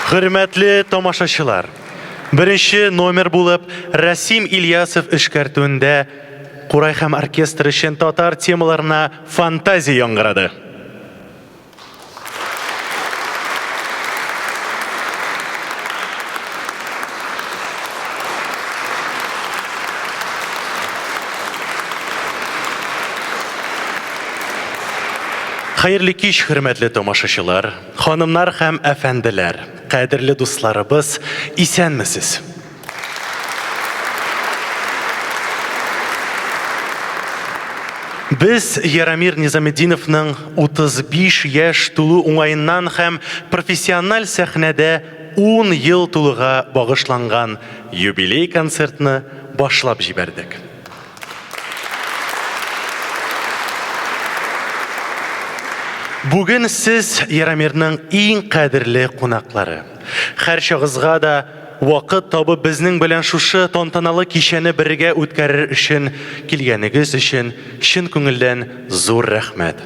Хөрмәтле тамашачылар, беренче номер булып Расим Ильясов эшкәртүендә курай һәм оркестр өчен татар темаларына фантазия яңгырады. Хәерле кич, хөрмәтле тамашачылар, ханымнар һәм әфәнделәр, кадерле дусларыбыз, исәнмесез! Без Ярамир Низаметдиновның 35 яшь тулу уңаеннан һәм профессиональ сәхнәдә 10 ел тулуга багышланган юбилей концертны башлап җибәрдек. Бүген сез Ярамирның иң кадерле кунаклары. Һәрчагызга да вакыт табып безнең белән шушы тантаналы кичәне бергә үткәрер өчен килгәнегез өчен чын күңелдән зур рәхмәт.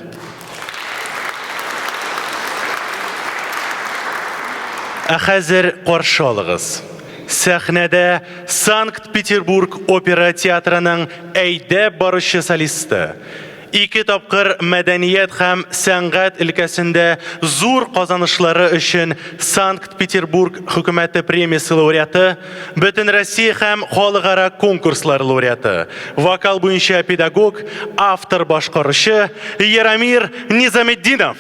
Ә хәзер каршы алыгыз. Сәхнәдә Санкт-Петербург опера театрының әйдәп баручы солисты, ике тапкыр мәдәният һәм сәнгать өлкәсендә зур казанышлары өчен Санкт-Петербург хөкүмәте премиясе лауреаты, Бөтенроссия һәм халыкара конкурслар лауреаты, вокал буенча педагог, автор-башкаручы Ярамир Низаметдинов.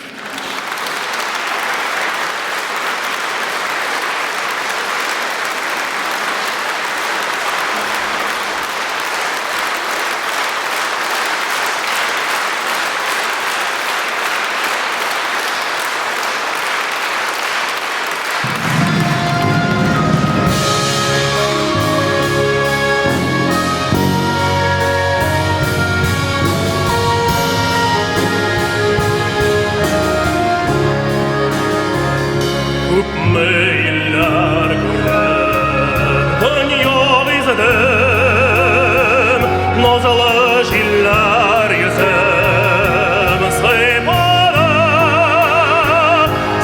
Күпме илләр күрдем, дөнья гиздем, назлы җилләр йөзем сыйпады.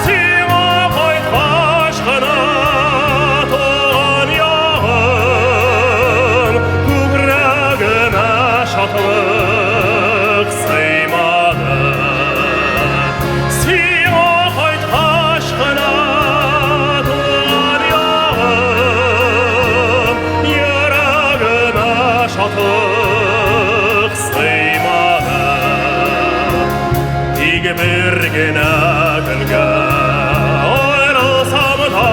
Сиңа кайткач кына туган ягым, күкрәгемә шатлык сыймады. Сиңа кайткач кына туган ягым, йөрәгемә шатлык сыймады. Тик бер генә көнгә аерылсам да,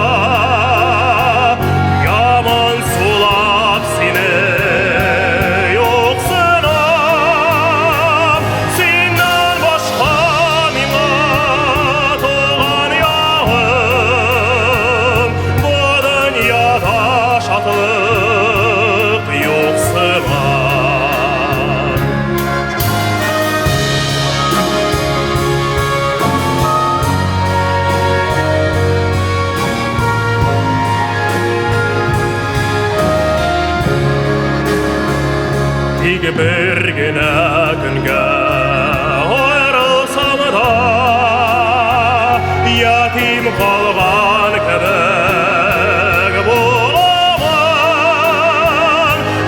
яман сулап сине юксынам. Синнән башка миңа туган ягым, бу дөньяда шатлык юк сыман. Тик бер генә көнгә аерылсам да, ятим калган кебек буламын.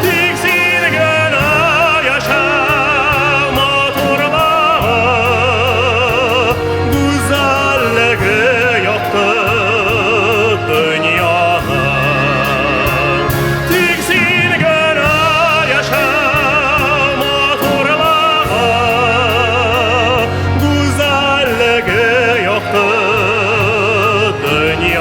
Тик син генә яшә матурлыгы, гүзәллеге якты дөньяның. Тик син генә яшә матурлыгы, гүзәллеге якты дөньяның.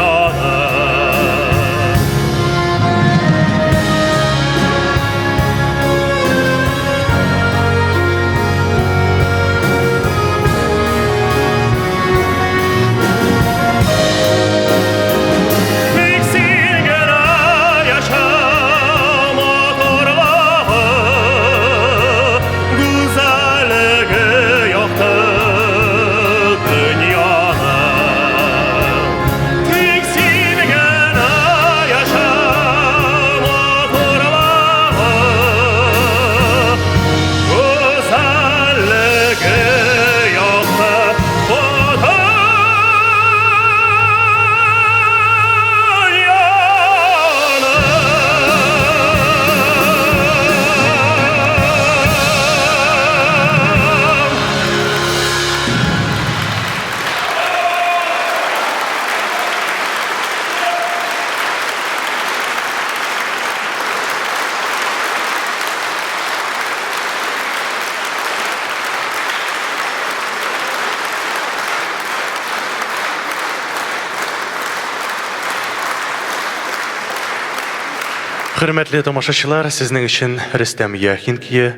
Хөрмәтле тамашачылар, сезнең өчен Рөстәм Яхин көе,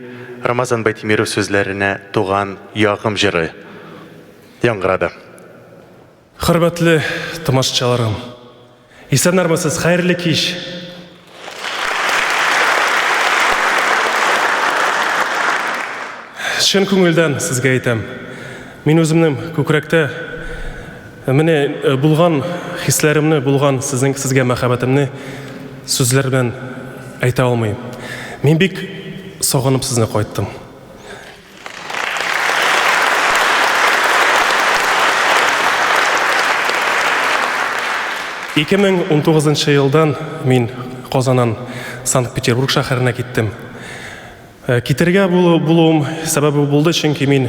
Рамазан Байтимиров сүзләренә Туган ягым җыры яңгырады. Хөрмәтле тамашачыларым, исәннәрмесез, хәерле кич! Чын күңелдән сезгә әйтәм, мин үземнең күкрәктә менә булган хисләремне, булган сезнең сезгә мәхәббәтемне сүзләр белән әйтә алмыйм. Мин бик сагынып сезне кайттым. 2019 елдан мин Казаннан Санкт-Петербург шәһәренә киттем. Китергә булуым сәбәбе булды, чөнки мин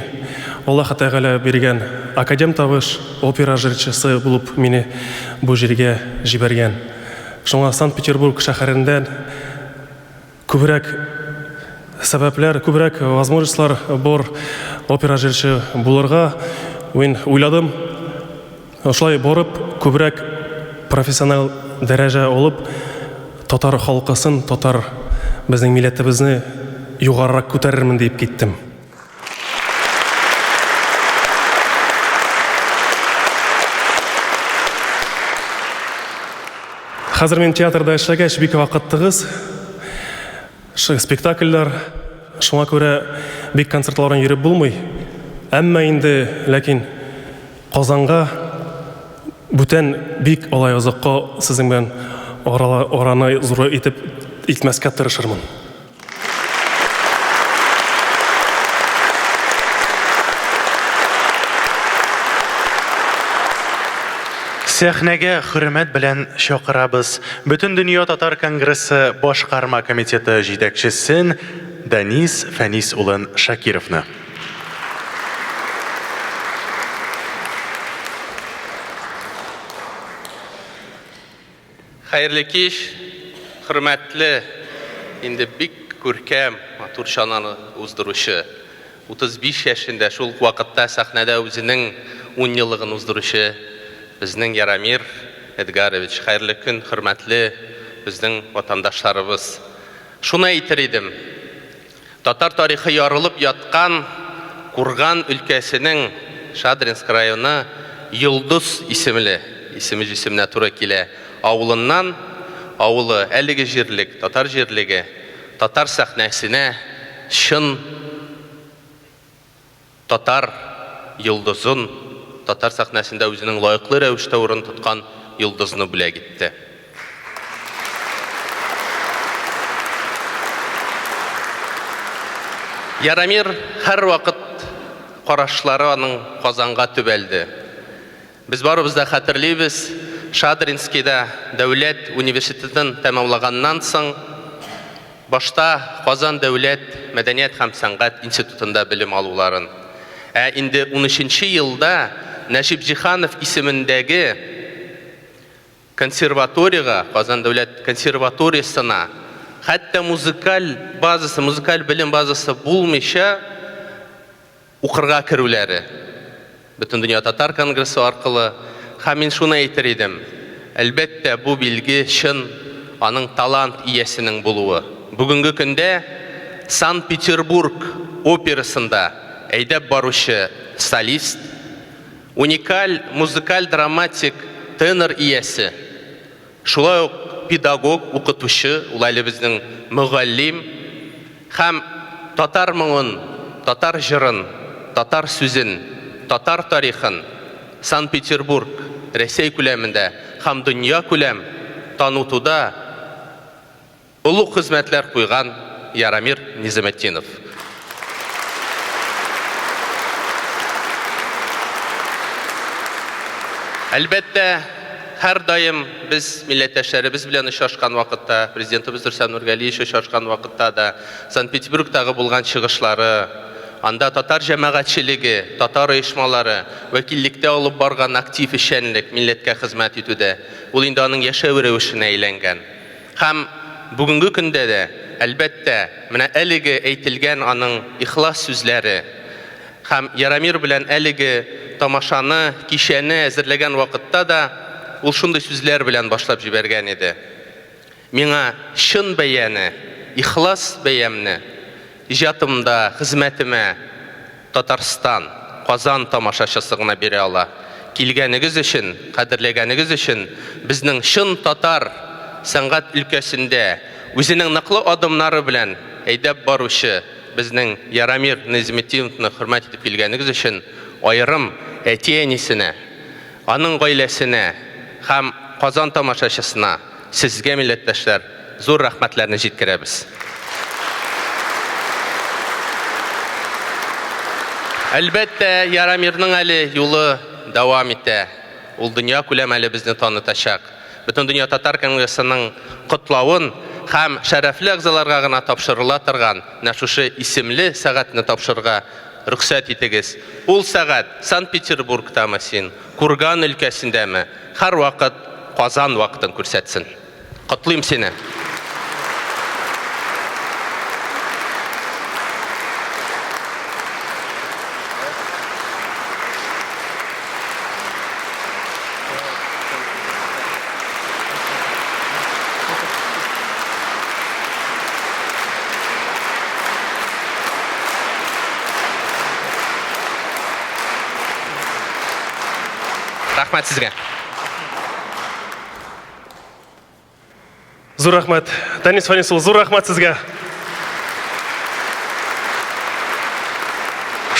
Аллаһы Тәгалә биргән академ тавыш, опера җырчысы булып мине бу җиргә җибәргән. Шуңа Санкт-Петербург шәһәрендә күбрәк сәбәпләр, күбрәк возможностьлар бар опера җырчы булырга. Мин уйладым, Шулай барып, күбрәк профессиональ дәрәҗә алып, татар халкысын, татар безнең милләтебезне югарырак күтәрермен диеп киттем. Хәзер мин театрда эшләгәч, бик вакыт тыгыз. Спектакльләр, шуңа күрә бик концертларына йөреп булмый. Әмма инде, ләкин Казанга бүтән бик алай озакка сезнең белән араны зур итеп итмәскә тырышырмын. Сәхнәгә хөрмәт белән чакырабыз Бөтендөнья татар конгрессы башкарма комитеты җитәкчесен Данис Фәнис улын Шакировны. Хәерле кич, хөрмәтле, инде бик күркәм, матур чананы уздыручы, 35 яшендә, шул ук вакытта сәхнәдә үзенең ун еллыгын уздыручы безнең Ярамир Эдгарович. Хәерле көн, хөрмәтле безнең ватандашларыбыз. Шуны әйтер идем, Татар тарихы ярылып яткан Курган өлкәсенең Шадринск районы Йолдыз исемле, исеме җисеменә туры килә, авылыннан, авылы, әлеге җирлек, татар җирлеге, татар сәхнәсенә чын татар йолдызын, татар сәхнәсендә үзенең лаеклы рәвештә урын тоткан йолдызны бүләк итте. Ярамир һәрвакыт карашлары аның Казанга төбәлде. Без барыбыз да хәтерлибез, Шадринскийда дәүләт университетын тәмамлаганнан соң, башта Казан дәүләт мәдәният һәм сәнгать институтында белем алуларын, ә инде унөченче елда Нәҗип Җиһанов исемендәге Консерваториягә, Казан дәүләт консерваториясенә, хәтта музыкаль базасы, музыкаль белем базасы булмыйча укырга керүләре. Бөтендөнья татар конгрессы аркылы. Һәм мин шуны әйтер идем, әлбәттә, бу билге чын аның талант иясенең булуы. Бүгенге көндә Санкт-Петербург операсында әйдәп баручы солист, Уникаль музыкаль-драматик тенор иясе, шулай ук педагог, укытучы, ул әле безнең мөгаллим һәм татар моңын, татар җырын, татар сүзен, татар тарихын Санкт-Петербург, Рәсәй күләмендә һәм дөньякүләм танытуда Олуг хезмәтләр куйган Ярамир Низаметдинов. Әлбәттә, һәрдаим без милләттәшләребез белән очрашкан вакытта, Президентыбыз Рөстәм Нургалиевич очрашкан вакытта да, Санкт-Петербургтагы булган чыгышлары, анда татар җәмәгатьчелеге, татар оешмалары вәкиллектә алып барган актив эшчәнлек, милләткә хезмәт итүдә, ул инде аның яшәү рәвешенә әйләнгән. Һәм бүгенге көндә дә, әлбәттә, менә әлеге әйтелгән аның ихлас сүзләре һәм Ярамир белән әлеге тамашаны, кичәне әзерләгән вакытта да ул шундый сүзләр белән башлап җибәргән иде. Миңа чын бәяне, ихлас бәямне иҗатымда, хезмәтемә Татарстан, Казан тамашачысы гына бирә ала. Килгәнегез өчен, кадерләгәнегез өчен безнең чын татар сәнгать өлкәсендә үзенең ныклы адымнары белән әйдәп баручы безнең Ярамир Низметдиновны хөрмәт итеп килгәнегез өчен аерым әти-әнисенә, аның гаиләсенә һәм Казан тамашачысына, сезгә, милләттәшләр, зур рәхмәтләрне җиткерәбез. Әлбәттә, Ярамирның әле юлы дәвам итә. Ул дөнья күләм әле безне танытачак. Бөтендөнья татар конгрессының котлавын һәм шәрәфле әгъзаларга гына тапшырыла торган менә шушы исемле сәгатьне тапшырырга рөхсәт итегез. Ул сәгать Санкт-Петербургтамы син, Курган өлкәсендәме, һәрвакыт Казан вакытын күрсәтсен. Котлыйм сине! Рәхмәт сезгә. Зур рәхмәт. Данис Фанис улы, зур рәхмәт сезгә.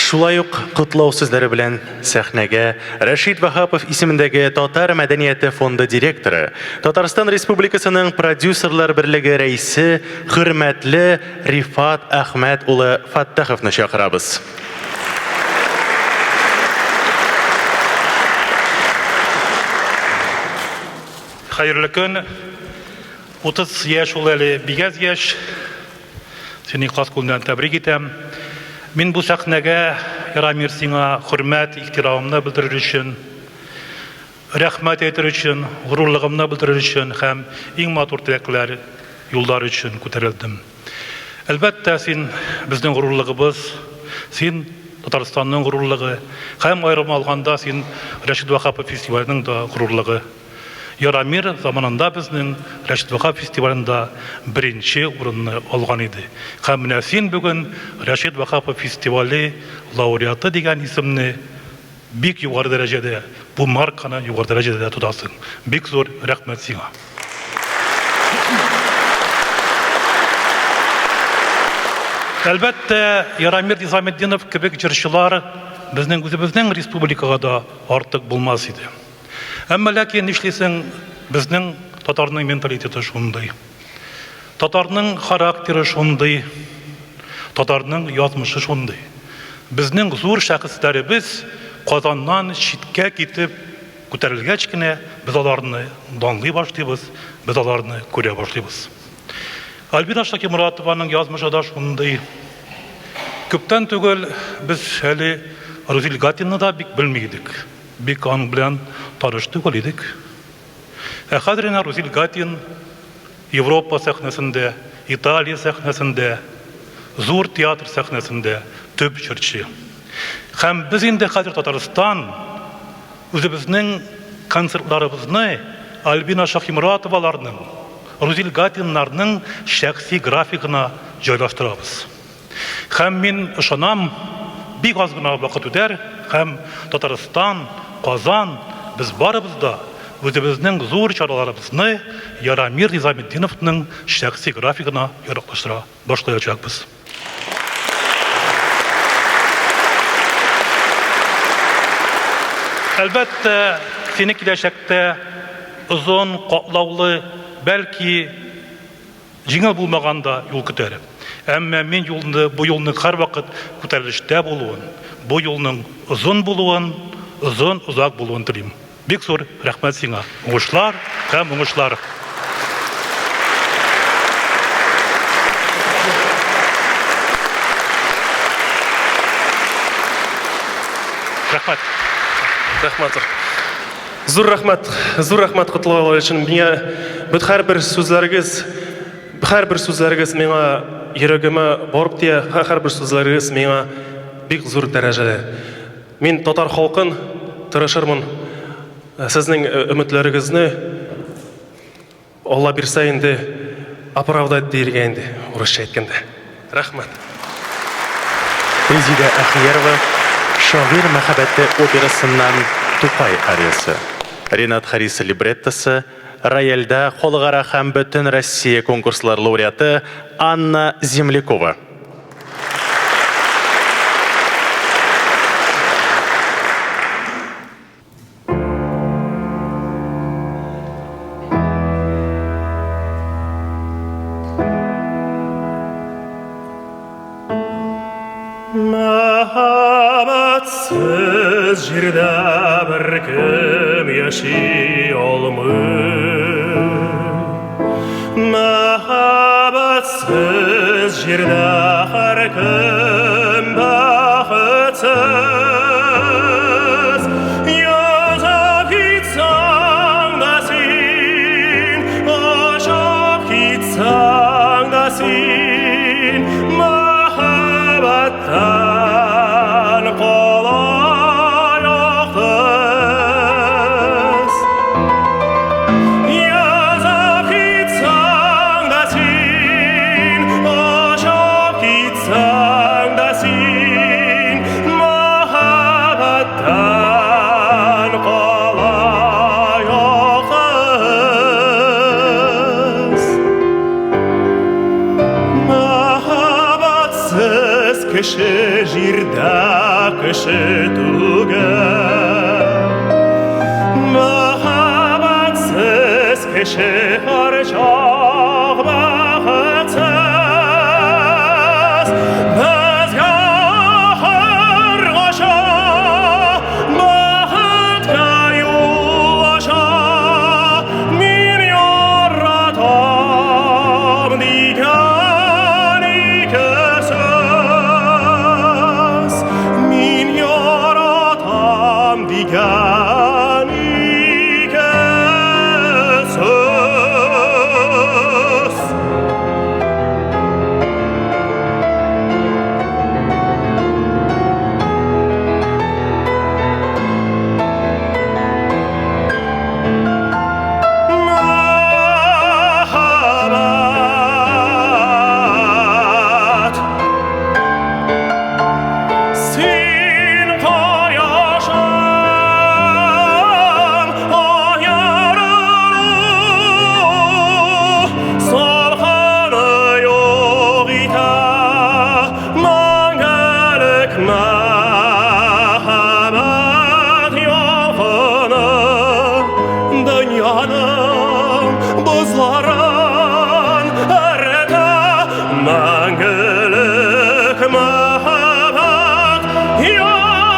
Шулай ук котлау сүзләре белән сәхнәгә Рәшит Ваһапов исемендәге Татар мәдәнияте фонды директоры, Татарстан Республикасының продюсерлар берлеге рәисе, хөрмәтле Рифат Әхмәт улы Фәттаховны чакырабыз. Хәерле көн. 30 яшь ул әле бигәз яшь. Сине ихлас күңелдән тәбрик итәм. Мин бу сәхнәгә, Ярамир, сиңа хөрмәт, ихтирамымны белдерер өчен, рәхмәт әйтер өчен, горурлыгымны белдерер өчен һәм иң матур теләкләр юллар өчен күтәрелдем. Әлбәттә, син безнең горурлыгыбыз, син Татарстанның горурлыгы һәм аерым алганда син Рәшит Ваһапов фестиваленең дә горурлыгы. Ярамир заманында безнең Рәшит Ваһап фестивалендә беренче урынны алган иде. Һәм менә син бүген Рәшит Ваһапов фестивале лауреаты дигән исемне бик югары дәрәҗәдә, бу марканы югары дәрәҗәдә тотасың. Бик зур рәхмәт сиңа. Әлбәттә, Ярамир Низаметдинов кебек җырчылар безнең үзебезнең республикага да артык булмас иде. Әмма ләкин нишлисең, безнең татарның менталитеты шундый. Татарның характеры шундый, татарның язмышы шундый. Безнең зур шәхесләребез Казаннан читкә китеп күтәрелгәч кенә без аларны данлый башлыйбыз, без аларны күрә башлыйбыз. Альбина Шакиморатованың язмышы да шундый. Күптән түгел без әле Рузил Гатинны да бик белми идек. Бик аның белән таныш түгел идек. Ә хәзер инде Рузил Гатин Европа сәхнәсендә, Италия сәхнәсендә, зур театр сәхнәсендә төп җырчы. Һәм без инде хәзер Татарстан үзебезнең концертларыбызны Альбина Шаһиморатоваларның, Рузил Гатиннарның шәхси графигына җайлаштырабыз. Һәм мин ышанам, бик аз гына вакыт үтәр һәм Татарстан, Казан, без барыбыз да үзебезнең зур чараларыбызны Ярамир Низаметдиновның шәхси графигына яраклаштыра башлаячакбыз. Әлбәттә, сине киләчәктә озын, катлаулы, бәлки, Җиңел булмаган да юл көтәр. Әмма мин юлны, бу юлның һәрвакыт күтәрелештә булуын, бу юлның озын булуын, озын, озак булуын телим. Бик зур рәхмәт сиңа. Уңышлар һәм уңышлар! Рәхмәт. Рәхмәт. Зур рәхмәт, зур рәхмәт котлаулар өчен. Миңа бит һәрбер сүзләрегез, һәрбер сүзләрегез миңа йөрәгемә барып тия, һәрбер сүзләрегез миңа бик зур дәрәҗәдә. Мин татар халкын тырышырмын сезнең өметләрегезне Алла бирсә инде. оправдать диелгән инде, урысча әйткәндә. Рәхмәт. Резидә Әхиярова Шагыйрь мәхәббәте операсыннан Тукай ариясе. Ренат Харис либреттосы, рояльдә Халыкара һәм Бөтенроссия конкурслар лауреаты Анна Землякова. Мәхәббәтсез җирдә беркем яши алмый. Мәхәббәтсез җирдә һәркем бәхетсез. Язып китсәң дә син, очып китсәң дә син, мәхәббәттән кала ялгыз. Язып китсәң дә син, очып китсәң дә син, мәхәббәттән кала ялгыз. Мәхәббәтсез кеше җирдә кеше түгел. Мәхәббәтсез кеше һәрчак бәхетсез. Безгә һәркайчан бәхеткә юл ача. Мин яратам дигән ике сүз. Мин яратам дигән ике сүз. Мәхәббәт, син кояшым, аерылу, салкыны юк итә, мәңгелек мәхәббәт ялкыны. Дөньяның бозларын эретә, мәңгелек мәхәббәт ялкыны.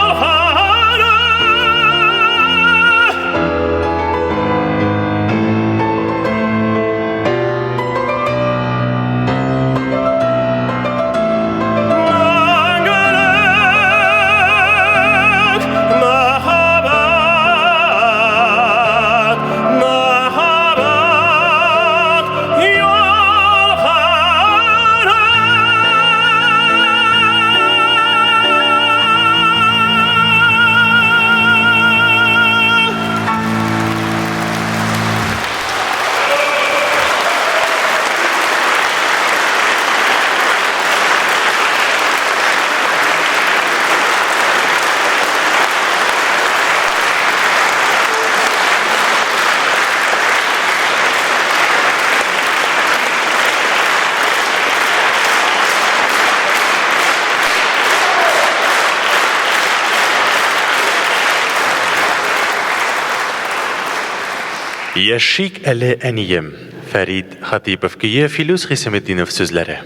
Мәңгелек мәхәббәт, мәхәббәт ялкыны. Яшик әле, әнием. Фәрит Хатыйпов көе, Филүс Хисаметдинов сүзләре.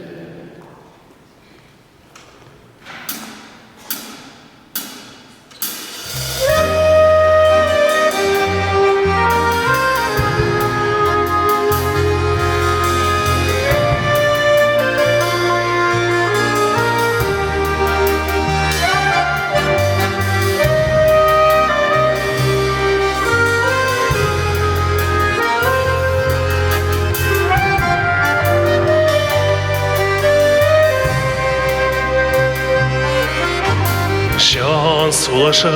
Җан сулышы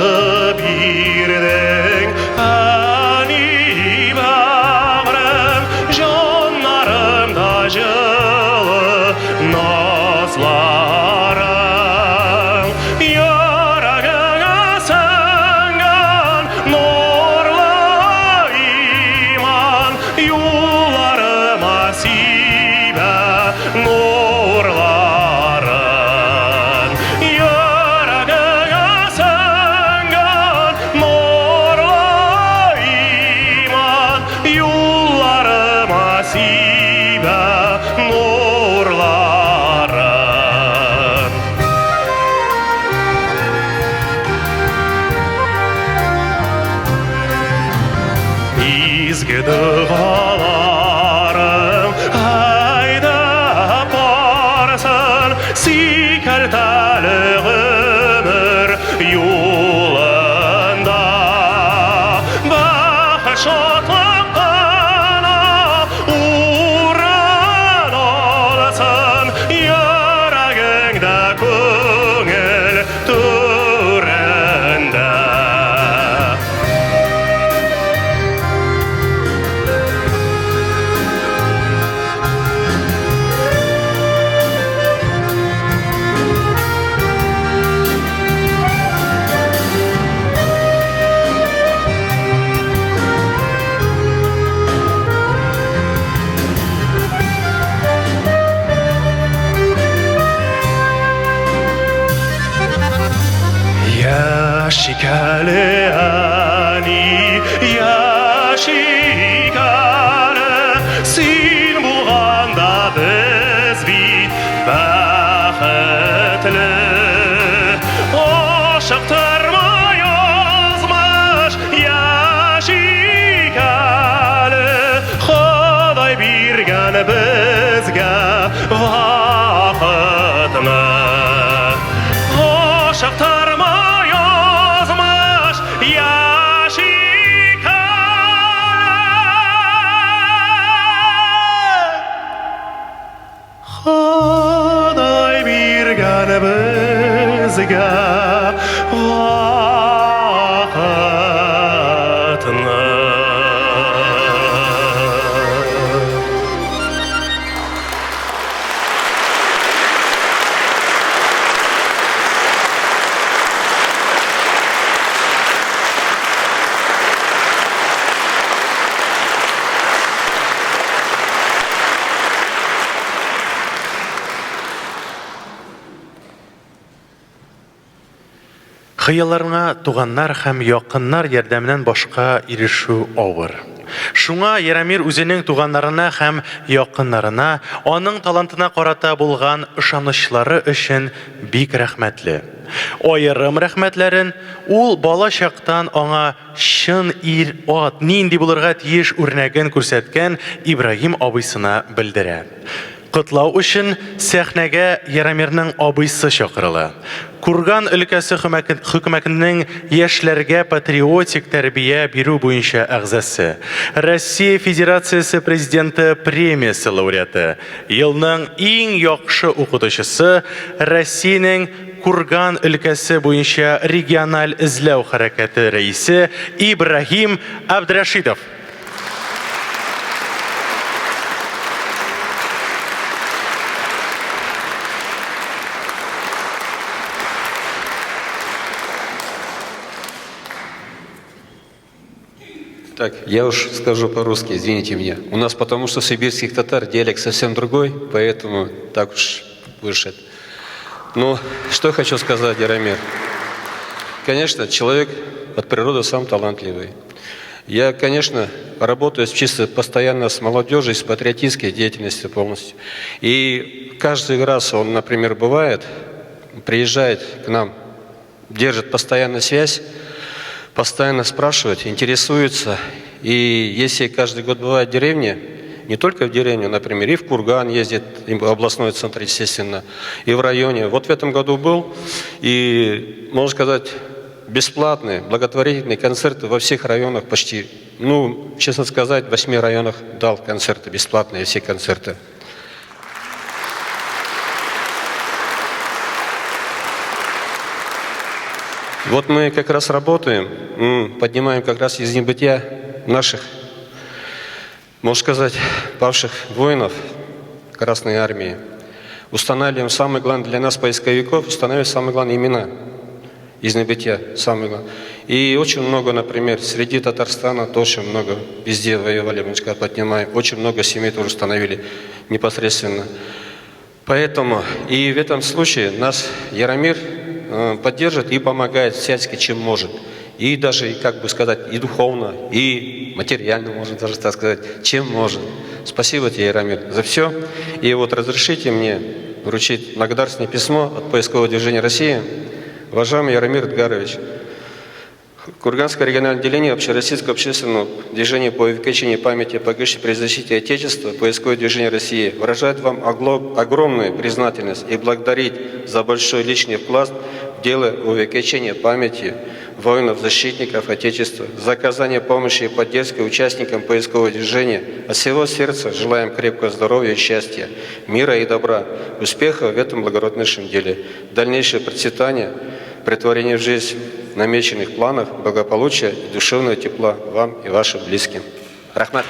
бирдең, әни бәгърем, җаннарымда. Изге догаларың әйдәп барсын, сикертәле гомер юлында. Бәхет шатлык кына урын алсын йөрәгеңдә, күңел түрендә. Яшик әле, әни, яшик әле, син булганда без бит бәхетле. Ашыктырма язмыш, яшик әле, Ходай биргән безгә вакытны. Ашыктырма язмыш, яшик әле. Ходай биргән безгә вакытны. Хыялларыңа туганнар һәм якыннар ярдәменнән башка ирешү авыр. Шуңа Ярамир үзенең туганнарына һәм якыннарына аның талантына карата булган ышанычлары өчен бик рәхмәтле. Аерым рәхмәтләрен ул бала чактан аңа чын ир-ат нинди булырга тиеш үрнәген күрсәткән Ибраһим абыйсына белдерә. Котлау өчен сәхнәгә Ярамирның абыйсы чакырыла. Курган өлкәсе хөкүмәтенең яшьләргә патриотик тәрбия бирү буенча әгъзасы, Россия Федерациясе Президенты премиясе лауреаты, елның иң яхшы укытучысы, Россиянең Курган өлкәсе буенча региональ эзләү хәрәкәте рәисе Ибраһим Абдрәшитов. Так, я уж скажу по-русски, извините меня. У нас потому что сибирских татар диалект совсем другой, поэтому так уж выше. Но что хочу сказать, Яромир. Конечно, человек от природы сам талантливый. Я, конечно, работаю чисто постоянно с молодежью, с патриотической деятельностью полностью. И каждый раз он, например, бывает, приезжает к нам, держит постоянно связь, постоянно спрашивает, интересуется. И если каждый год бывает в деревне, не только в деревню, например, и в Курган ездит, и в областной центр, естественно, и в районе. Вот в этом году был, и, можно сказать, бесплатные благотворительные концерты во всех районах почти. Ну, честно сказать, в 8 районах дал концерты, бесплатные все концерты. Вот мы как раз работаем, поднимаем как раз из небытия наших, можно сказать, павших воинов Красной Армии. Устанавливаем самое главное для нас, поисковиков, устанавливаем самые главные имена из небытия, самое главное. И очень много, например, среди Татарстана тоже много, везде воевали, мы сказать, поднимаем. Очень много семей тоже установили непосредственно. Поэтому и в этом случае нас Яромир поддержит и помогает всячески, чем может. И даже, как бы сказать, и духовно, и материально, можно даже так сказать, чем может. Спасибо тебе, Яромир, за все. И вот разрешите мне вручить благодарственное письмо от поискового движения России. Уважаемый Яромир Эдгарович, Курганское региональное отделение Общероссийского общественного движения по увековечению памяти погибших при защите Отечества, поисковое движение России выражает вам огромную признательность и благодарить за большой личный вклад в дело увековечения памяти воинов-защитников Отечества, за оказание помощи и поддержки участникам поискового движения. От всего сердца желаем крепкого здоровья и счастья, мира и добра, успеха в этом благороднейшем деле, дальнейшее процветание, претворение в жизнь намеченных планов, благополучия и душевного тепла вам и вашим близким. Рәхмәт.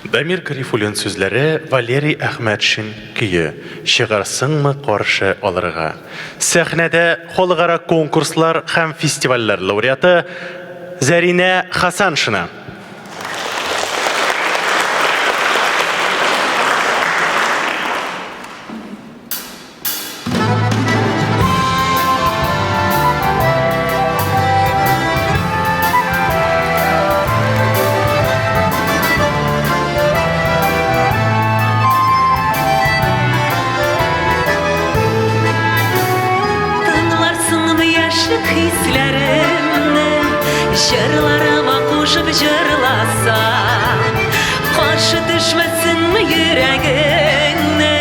Дамир Гарифуллин сүзләре, Валерий Әхмәтшин көе Чыгарсыңмы каршы алырга? Сәхнәдә халыкара конкурслар һәм фестивальләр лауреаты Зәринә Хасаншина. Тыңларсыңмы яшьлек хисләремне, Җырларыма кушып җырласам, Каршы төшмәсенме йөрәгеңне,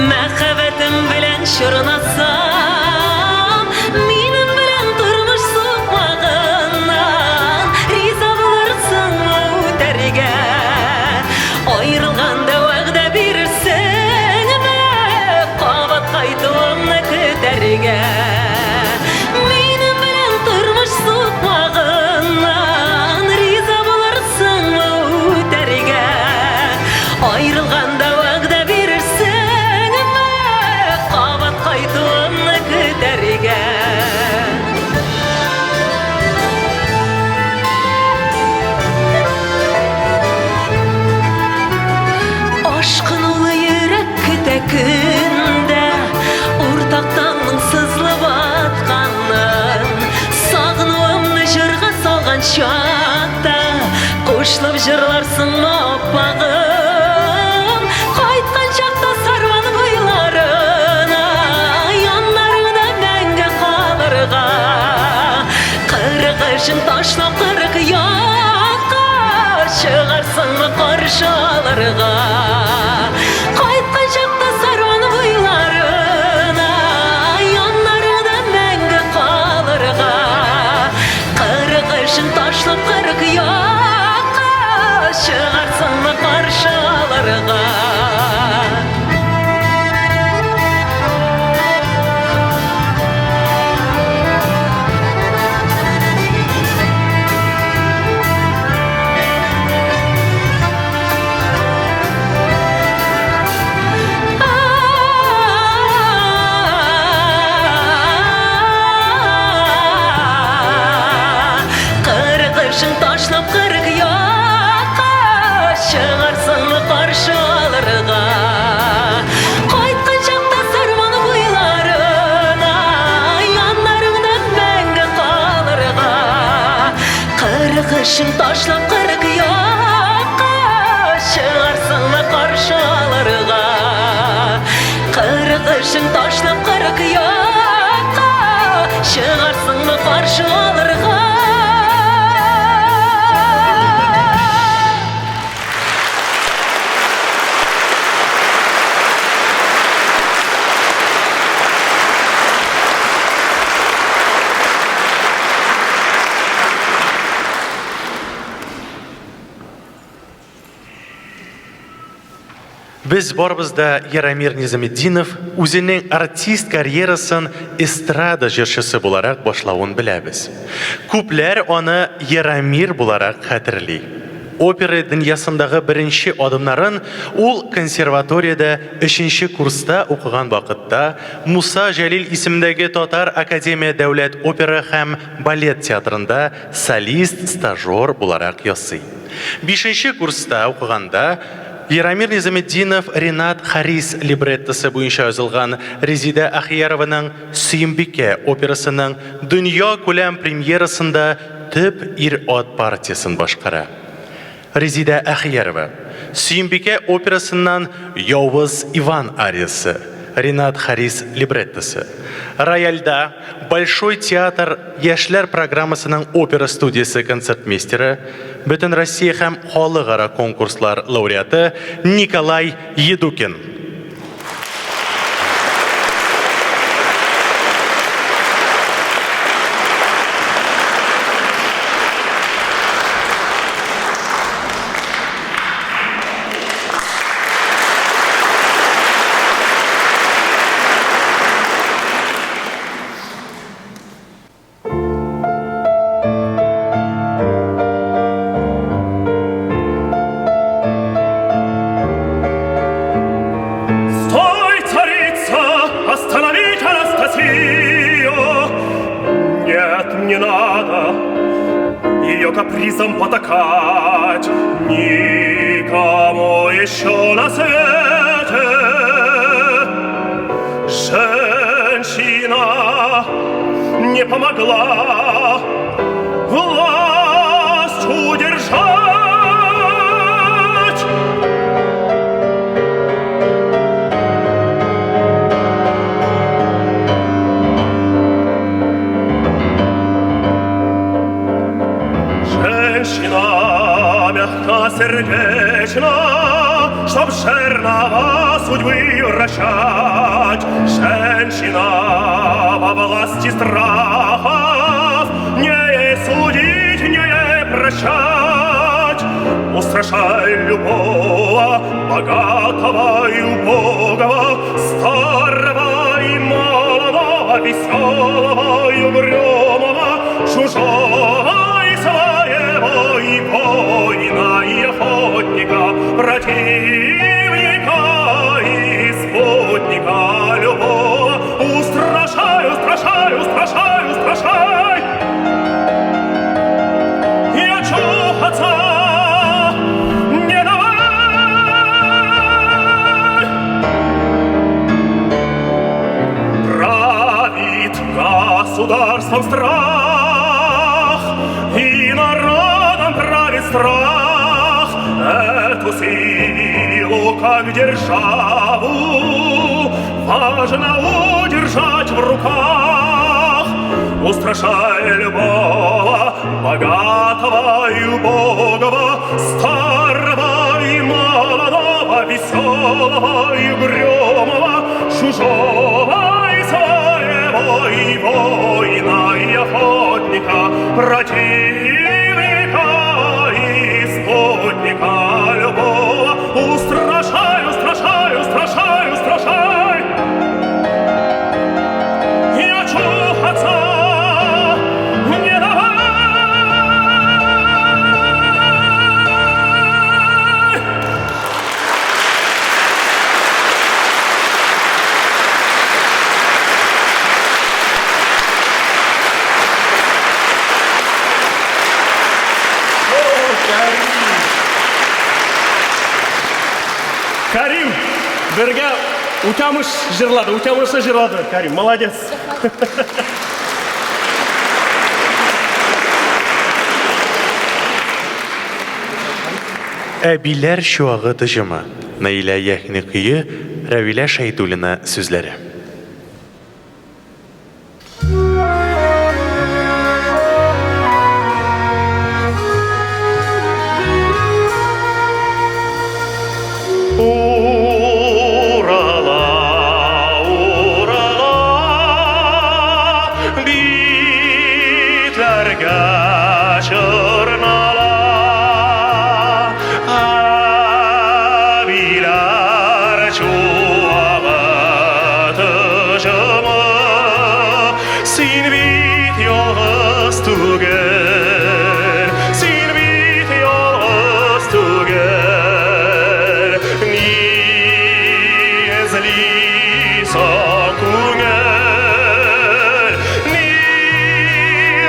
Мәхәббәтем белән чорнасам, Минем белән тормыш сукмагыннан Риза булырсыңмы үтәргә? Аерылганда вәгъдә бирерсеңме, Кабат кайтуымны көтәргә? Минем белән тормыш сукмагыннан Риза булырсыңмы үтәргә? Аерылганда вәгъдә бирерсеңме, Кабат кайтуымны көтәргә? Ашкынулы йөрәк көтә көндә Уртак таңның сызылып атканын Сагынуымны җырга салган чакта Кушылып җырларсыңмы, аппагым? Кайткан чакта Сарман буйларына Яннарыңда мәңге калырга 40 эшең ташлап 40 якка Чыгарсыңмы каршы алырга? Кайткан чакта Сарман буйларына Яннарыңда мәңге калырга 40 эшең ташлап 40 якка Чыгарсыңмы каршы алырга? 40 эшең ташлап 40 якка Чыгарсыңмы каршы алырга? Кайткан чакта Сарман буйларына Яннарыңда мәңге калырга 40 эшең ташлап 40 якка Чыгарсыңмы каршы алырга? 40 эшең ташлап 40 якка Чыгарсыңмы каршы алырга? Без барыбыз да Ярамир Низаметдинов үзенең артист карьерасын эстрада җырчысы буларак башлавын беләбез. Күпләр аны Ярамир буларак хәтерли. Опера дөньясындагы беренче адымнарын ул консерваториядә өченче курста укыган вакытта Муса Җәлил исемендәге Татар академия дәүләт опера һәм балет театрында солист-стажер буларак ясый. Бишенче курста укыганда Ярамир Низаметдинов Ренат Харис либреттосы буенча язылган Резидә Ахиярованың Сөембикә операсының дөнья күләм премьерасында төп ир-ат партиясен башкара. Резидә Әхиярова, Сөембикә операсыннан Явыз Иван ариясе, Ренат Харис либреттосы. Рояльдә Большой театр яшьләр программасының опера студиясе концертмейстеры, Бөтенроссия һәм халыкара конкурслар лауреаты Николай Едукин. Стой, царица, остановить Анастасию! Нет, не надо ее капризом потакать никому еще на свете. Женщина не помогла власть удержать. Женщина мягкосердечна, чтоб жернова судьбы вращать. Женщина во власти страхов, не ей судить, не ей прощать. Устрашай любого, богатого и убогого, старого и малого, веселого и угрюмого, чужого и своего, и воина, и охотника, противника и спутника любого. Устрашай, устрашай, устрашай, устрашай! И очухаться не давай! Правит государством страх, и народом правит страх. Эту силу, как державу, важно удержать в руках. Устрашай любого, богатого и убогого, старого и молодого, веселого и угрюмого, чужого и своего, и воина, и охотника, противника и спутника любого. Устрашай, устрашай, устрашай, устрашай! И очухаться не давай! Карим, бергә Үтәмыш җырлады, Үтәмышны җырлады. Карим, молодец. Әбиләр чуагы тоҗымы. Наилә Яхина көе, Рәвилә Шәйдуллина сүзләре. Урала, урала, битләргә чорнала. Әбиләр чуагы тоҗымы, син бит ялгыз түгел, син бит ялгыз түгел. Ни эзлисең күңел, ни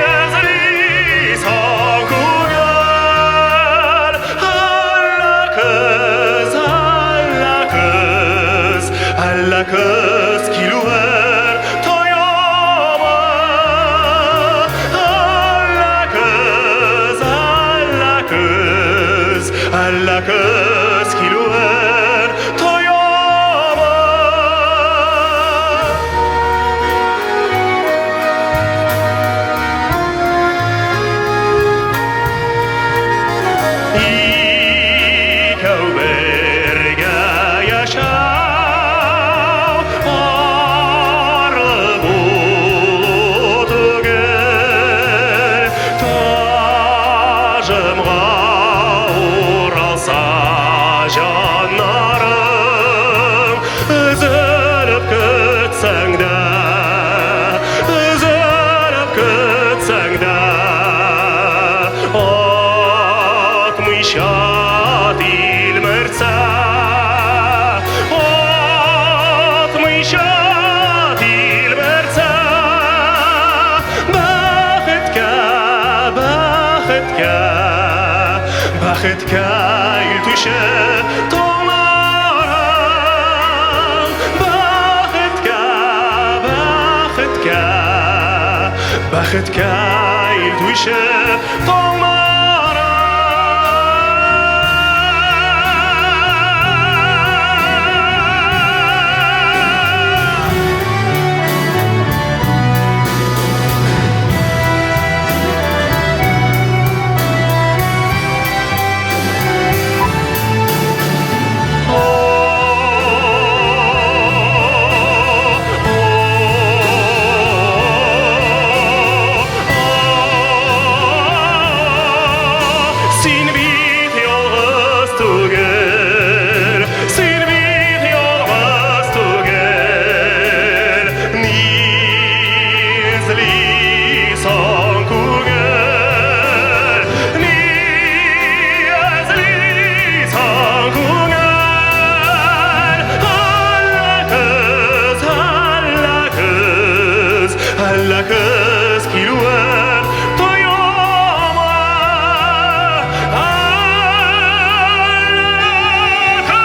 эзлисең күңел, әллә көзәнсең Башымга уралса җаннарым, Өзелеп көтсәң дә, Өзелеп көтсәң дә, Атмыйча тилмертсә, Атмыйча тилмертсә, Бәхеткә, бәхеткә, бәхеткә илтүче таңнарым, Бәхеткә, бәхеткә, бәхеткә илтүче таңнарым. Син бит ялгыз түгел, син бит ялгыз түгел. Ни эзлисең күңел, ни эзлисең күңел? Әллә көз, әллә көз, әллә көз килүен тоямы? Әллә көз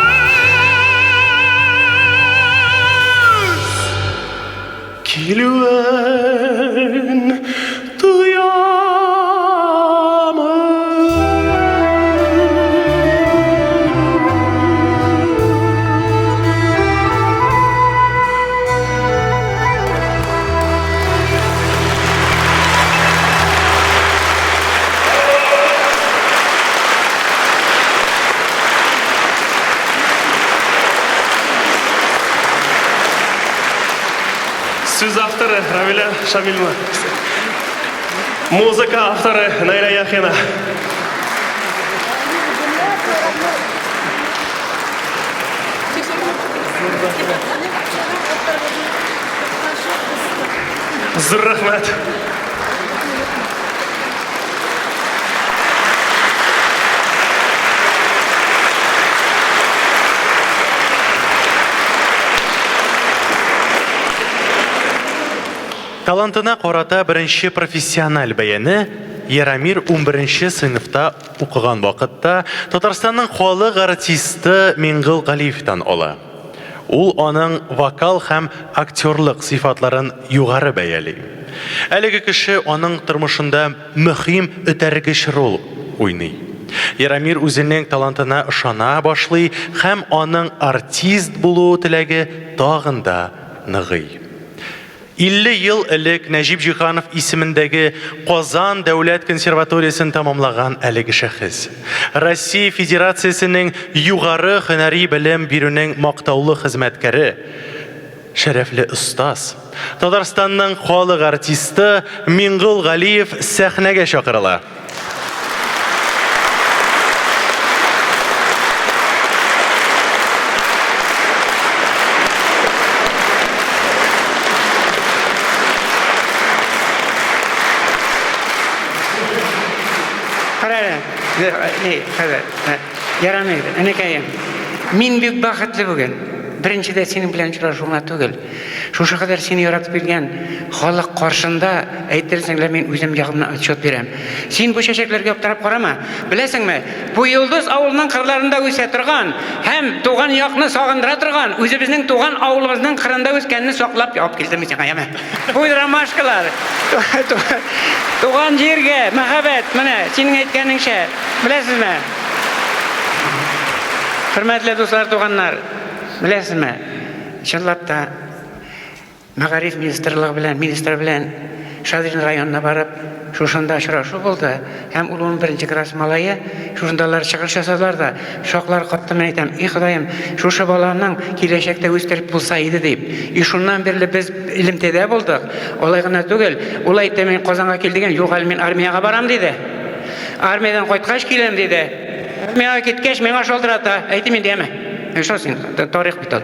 килүен тоямы? Сүз авторы Равиля Шамилова. Музыка авторы Наиля Яхина. Зур рәхмәт. Талантына карата беренче профессиональ бәяне Ярамир 11 сыйныфта укыган вакытта Татарстанның халык артисты Миңгыл Галиевтан ала. Ул аның вокал һәм актерлык сыйфатларын югары бәяли. Әлеге кеше аның тормышында мөһим этәргеч роль уйный. Ярамир үзенең талантына ышана башлый һәм аның артист булу теләге тагын да ныгый. 50 ел элек Нәҗип Җиһанов исемендәге Казан дәүләт консерваториясен тәмамлаган әлеге шәхес. Россия Федерациясенең югары һөнәри белем бирүнең мактаулы хезмәткәре, шәрәфле остаз, Татарстанның халык артисты Миңгол Галиев сәхнәгә чакырыла. Кара әле, ни, хәзер, ярамый, энекәем. Мин бик бәхетле бүген. Беренчедә синең белән очрашуыма түгел. Шушы кадәр сине яратып килгән халык каршында әйтерсең лә мин үзем ягымнан отчет бирәм. Син бу чәчәкләргә аптырап карама. Беләсеңме, бу Йолдыз авылының кырларында үсә торган һәм туган якны сагындыра торган үзебезнең туган авылыбызның кырында үскәнне саклап алып килдем мин сиңа, яме. Бу ромашкалар. Туган җиргә мәхәббәт, менә синең әйткәнеңчә, беләсезме? Хөрмәтле дуслар, туганнар, беләсезме? Чынлап та, мәгариф министрлыгы белән, министр белән Шадрин районына барып, шушында очрашу булды. Һәм ул 11 класс малае, шушында алар чыгыш ясадылар да, шаклар катты, мин әйтәм, и Ходаем, шушы баланың киләчәктә үстереп булса иде дип. И шуннан бирле без элемтәдә булдык. Алай гына түгел, ул әйтте, мин Казанга кил дигән, юк әле мин армиягә барам диде. Армиядән кайткач киләм, диде. Армиягә киткәч, миңа шалтырата. Әйтим инде, яме. Шо син, тарих бит ул.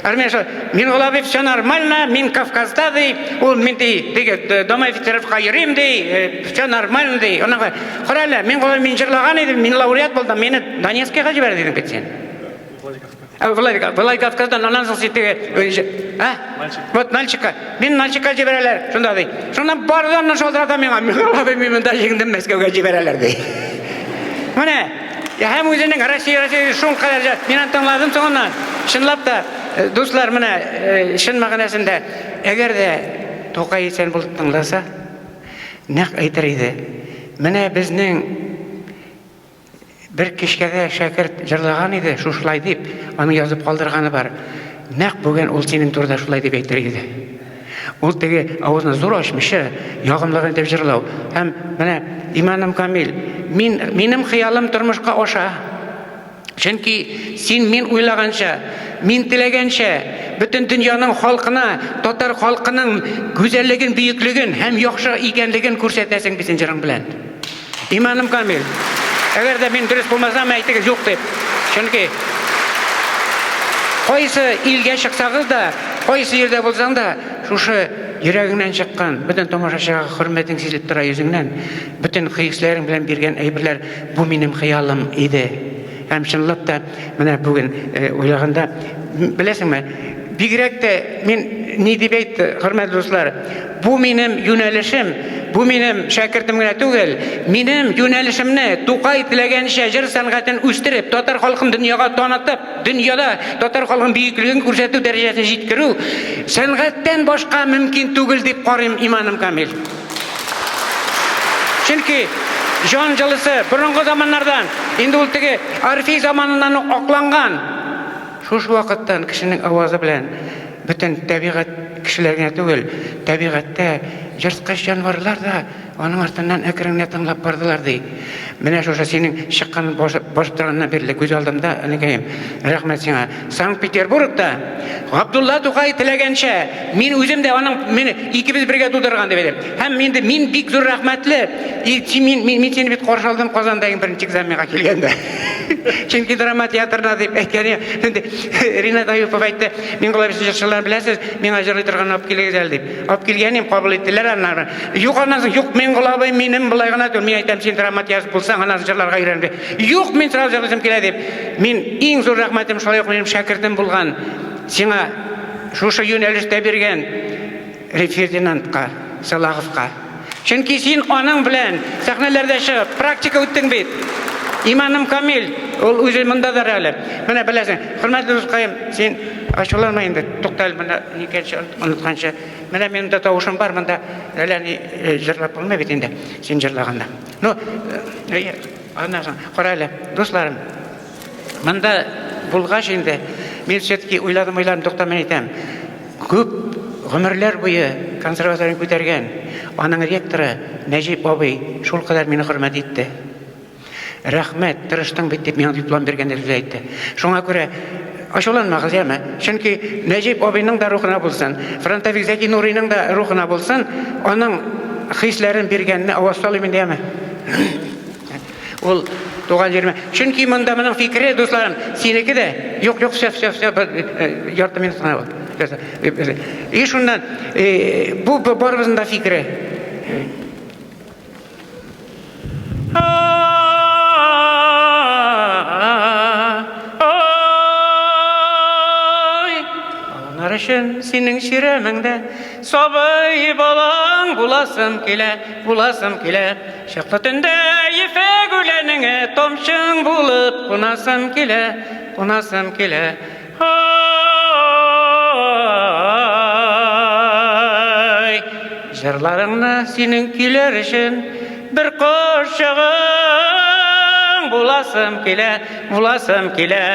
Армия шо, Миңгол абый, все нормально, мин Кавказда, ди, ул мин ди, теге Дома офицеровка йөрим, ди, все нормально, ди. Аннан кара әле, Миңгол абый, мин җырлаган идем, мин лауреат булдым, мине Донецкига җибәрде дидең бит син. Владикавказдан, аннан соң син теге, а? Вот Нальчикка. Мин Нальчикка җибәрәләр, шунда ди. Шуннан барды аннан шалтырата миңа. Миңгол абый, мин монда җиңдем, Мәскәүгә җибәрәләр, ди. Менә һәм үзенең Россия, Россия шул кадәр мин аны тыңладым соңыннан. Чынлап та, дуслар, менә чын мәгънәсендә, әгәр дә Тукай исән булып тыңласа, нәкъ әйтер иде. Менә безнең бер кечкенә шәкерт җырлаган иде, шушылай дип, аны язып калдырганы бар. Нәкъ бүген ул синең турыда шулай дип әйтер иде. Ул теге авызны зур ачмыйча, ягымлы гына итеп җырлау. Һәм менә иманым камил, мин, минем хыялым тормышка аша. Чөнки син мин уйлаганча, мин теләгәнчә, бөтен дөньяның халкына татар халкының гүзәллеген, бөеклеген һәм яхшы икәнлеген күрсәтәсең бит син җырың белән. Иманым камил. Әгәр дә мин дөрес булмасам, әйтегез юк дип. Чөнки кайсы илгә чыксагыз да, кайсы җирдә булсаң да, шушы йөрәгеңнән чыккан, бөтен тамашачыга хөрмәтең сизелеп тора йөзеңнән, бөтен хисләрең белән биргән әйберләр бу минем хыялым иде. Һәм чынлап та менә бүген уйлаганда, беләсеңме, бигрәк тә мин ни дип әйтте, хөрмәтле дуслар, бу минем юнәлешем, бу минем шәкертем генә түгел, минем юнәлешемне Тукай теләгәнчә җыр сәнгатен үстереп, татар халкын дөньяга танытып, дөньяда татар халкының бөеклеген күрсәтү дәрәҗәсенә җиткерү сәнгатьтән башка мөмкин түгел дип карыйм, иманым камил. Чөнки җан җылысы борынгы заманнардан, инде ул теге Орфей заманыннан ук акланган. Шушы вакыттан кешенең авазы белән бөтен табигать кешеләр генә түгел, табигатьтә ерткыч җанварлар да аның артыннан әкрен генә тыңлап бардылар, ди. Менә шушы синең чыккан басып торганнан бирле күз алдымда, энекәем, рәхмәт сиңа. Санкт-Петербургта Габдулла Тукай теләгәнчә, мин үзем дә аның мине икебез бергә тудырган дип әйтәм. Һәм инде мин бик зур рәхмәтле. И, мин, мин, мин сине бит каршы алдым Казанда иң беренче экзаменга килгәндә. Чөнки драма театрына дип әйткән инде Ринат Аюпов әйтте, Миңгол абый җырчылар беләсез, миңа җырлый торган алып килегез әле дип. Алып килгән идем, кабул иттеләр аннары. Юк, аннан соң, юк, Миңгол абый, минем болай гына түгел. Мин әйтәм, син драма театр булсаң, аннан соң җырларга өйрән дип. Юк, мин сразу җырлыйсым килә дип. Мин иң зур рәхмәтем шулай ук минем шәкертем булган, сиңа шушы юнәлештә биргән Фердинандка, Салаховка. Чөнки син аның белән сәхнәләрдә чыгып, практика үттең бит. Иманым камил, ул үзе мондадыр әле. Менә беләсең, хөрмәтле дускаем, син ачуланма инде, тукта әле монда никәнче онытканчы. Менә минем дә тавышым бар монда, әллә ни җырлап булмый бит инде, син җырлаганда. Ну, аннан соң, кара әле, дусларым, монда булгач инде, мин все-таки уйладым, уйладым, тукта, мин әйтәм, күп гомерләр буе консерваторияне күтәргән, аның ректоры Нәҗип абый шулкадәр мине хөрмәт итте. Рәхмәт, тырыштың бит, дип миңа диплом биргәндә сүз әйтте. Шуңа күрә ачуланмагыз, яме. Чөнки Нәҗип абыйның да рухына булсын, фронтовик Зәки Нуриның да рухына булсын, аның хисләрен биргәнне аваз салыйм инде, яме. Ул туган җиремә. Чөнки монда моның фикере, дусларым, синеке дә. Юк, юк, все, все, все, ярты минут кына ул. И шуннан, бу барыбызның да фикере. Алар өчен синең чирәмеңдә сабый балаң буласым килә, буласым килә. Чыклы төндә ефәк үләнеңә тамчың булып кунасым килә, кунасым килә. Ай, җырларыңны синең көйләр өчен бер кошчыгың буласым килә, буласым килә.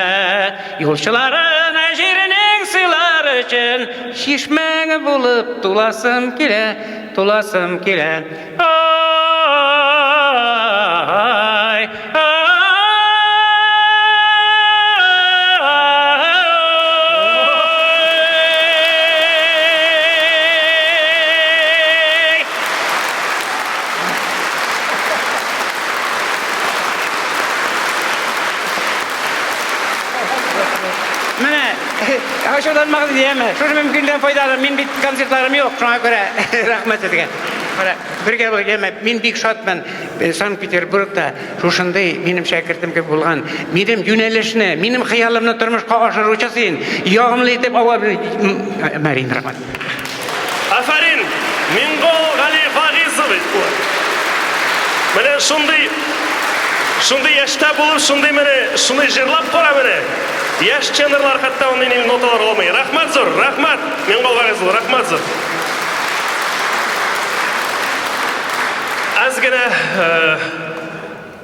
Юлчыларына җирнең сыйлар өчен чишмәң булып туласым килә, туласым килә. Ай, ай. Ачуланмагыз, яме. Шушы мөмкинлектән файдаланып, мин бит концертларым юк, шуңа күрә рәхмәт сезгә. Менә бергә булып, яме, мин бик шатмын. Санкт-Петербургта шушындый минем шәкертем кебек булган, минем юнәлешне, минем хыялымны тормышка ашыручы син, ягымлы итеп ава Марин, рәхмәт. Афәрин, Миңгол Гали Вагизович! Менә шундый шундый яшьтә булып, шундый менә шундый җырлап кара менә. Яшь тенорлар хәтта андый ноталар алмый. Рәхмәт зур, рәхмәт, Миңгол Вагиз улы, рәхмәт зур. Әз генә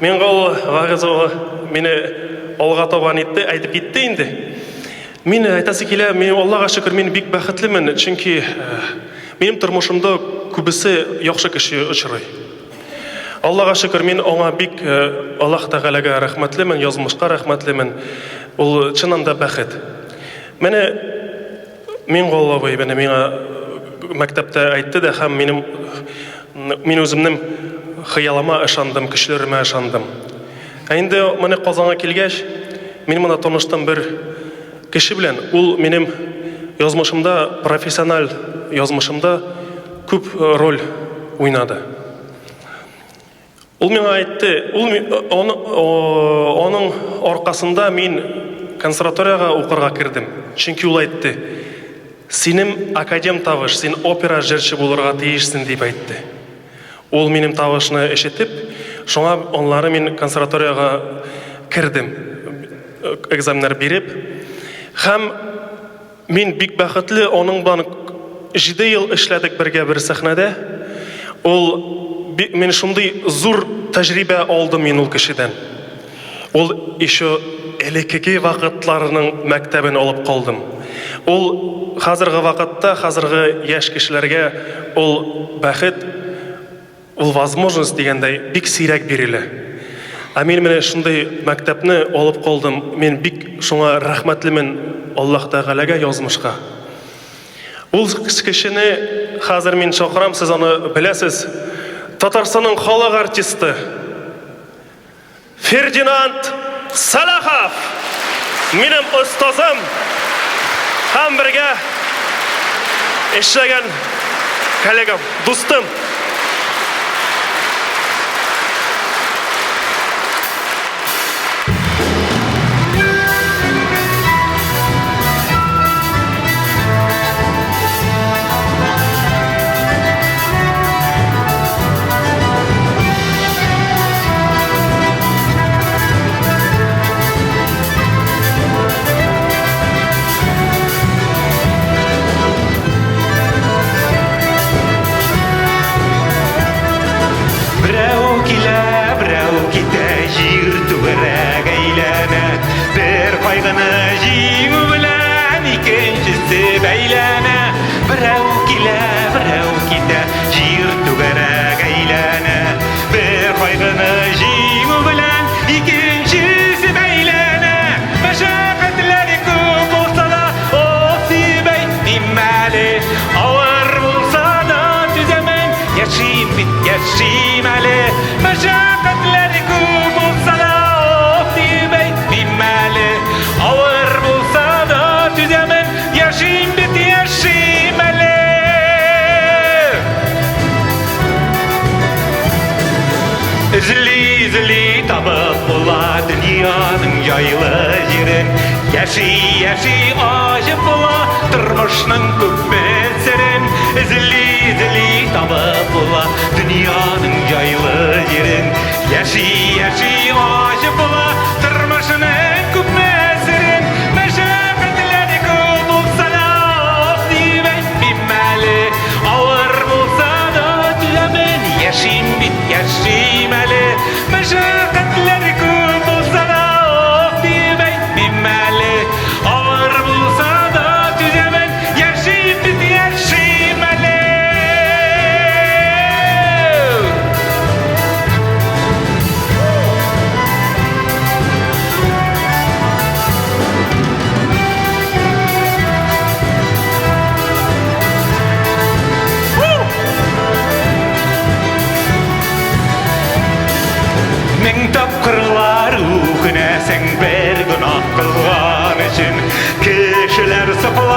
Миңгол Вагиз улы мине алга таба нитте, әйтеп китте инде. Мин әйтәсе килә, мин Аллага шөкер, мин бик бәхетлемен, чөнки минем тормышымда күбесе яхшы кеше очрый. Аллага шөкер, мин аңа бик Аллаһ Тәгаләгә рәхмәтлемен, язмышка рәхмәтлемен. Ул чыннан да бәхет. Менә Миңгол абый менә миңа мәктәптә әйтте дә һәм минем мин үземнең хыялыма ышандым, көчләремә ышандым. Ә инде менә Казанга килгәч, мин монда таныштым бер кеше белән. Ул минем язмышымда, профессиональ язмышымда күп роль уйнады. Ул миңа әйтте, ул аның аркасында мин консерваториягә укырга кердем. Чөнки ул әйтте, синең академ тавыш, син опера җырчы булырга тиешсең, дип әйтте. Ул минем тавышны ишетеп, шуңа анлары мин консерваториягә кердем, экзаменнар биреп. Һәм мин бик бәхетле, аның белән 7 ел эшләдек бергә бер сәхнәдә. Ул мин шундый зур тәҗрибә алдым мин ул кешедән. Ул еще элеккеге вакытларының мәктәбен алып калдым. Ул хәзерге вакытта, хәзерге яшь кешеләргә ул бәхет, ул возможность дигәндәй бик сирәк бирелә. Ә мин менә шундый мәктәпне алып калдым. Мин бик шуңа рәхмәтлемен Аллаһ Тәгаләгә, язмышка. Ул кешене хәзер мин чакырам, сез аны беләсез. Татарстанның халык артисты Фердинанд Сәлахов! Минем остазым һәм бергә эшләгән коллегам, дустым. Берәү килә, берәү китә, җир түгәрәк әйләнә. Бер кайгыны җиңү белән икенчесе бәйләнә. Берәү килә, берәү китә, җир түгәрәк әйләнә. Бер кайгыны җиңү белән икенчесе бәйләнә. Мәшәкатьләре күп булса да, ох дип әйтмим әле. Авыр булса да түзәмен, яшим бит, яшим әле. Мәшәкатьләре күп булса да, ох дип әйтмим әле. Авыр булса да түзәмен, яшим бит, яшим әле. Эзли-эзли табып була дөньяның җайлы җирен. Яши-яши ачып була тормышның күпме серен. Эзли-эзли табып була дөньяның җайлы җирен. Яши-яши ачып була тормышның күпме серен. Мәшәкатьләре күп булса да, ох дип әйтмим әле. Авыр булса да түзәмен, яшим бит, яшим әле. Мәшәкатьләр күп булса да, ох дип әйтмим әле. Авыр булса да түзәмен, яшим бит, яшим әле. Мең тапкырлар үкенәсең бер гөнаһ кылган өчен. Кешеләр соклана.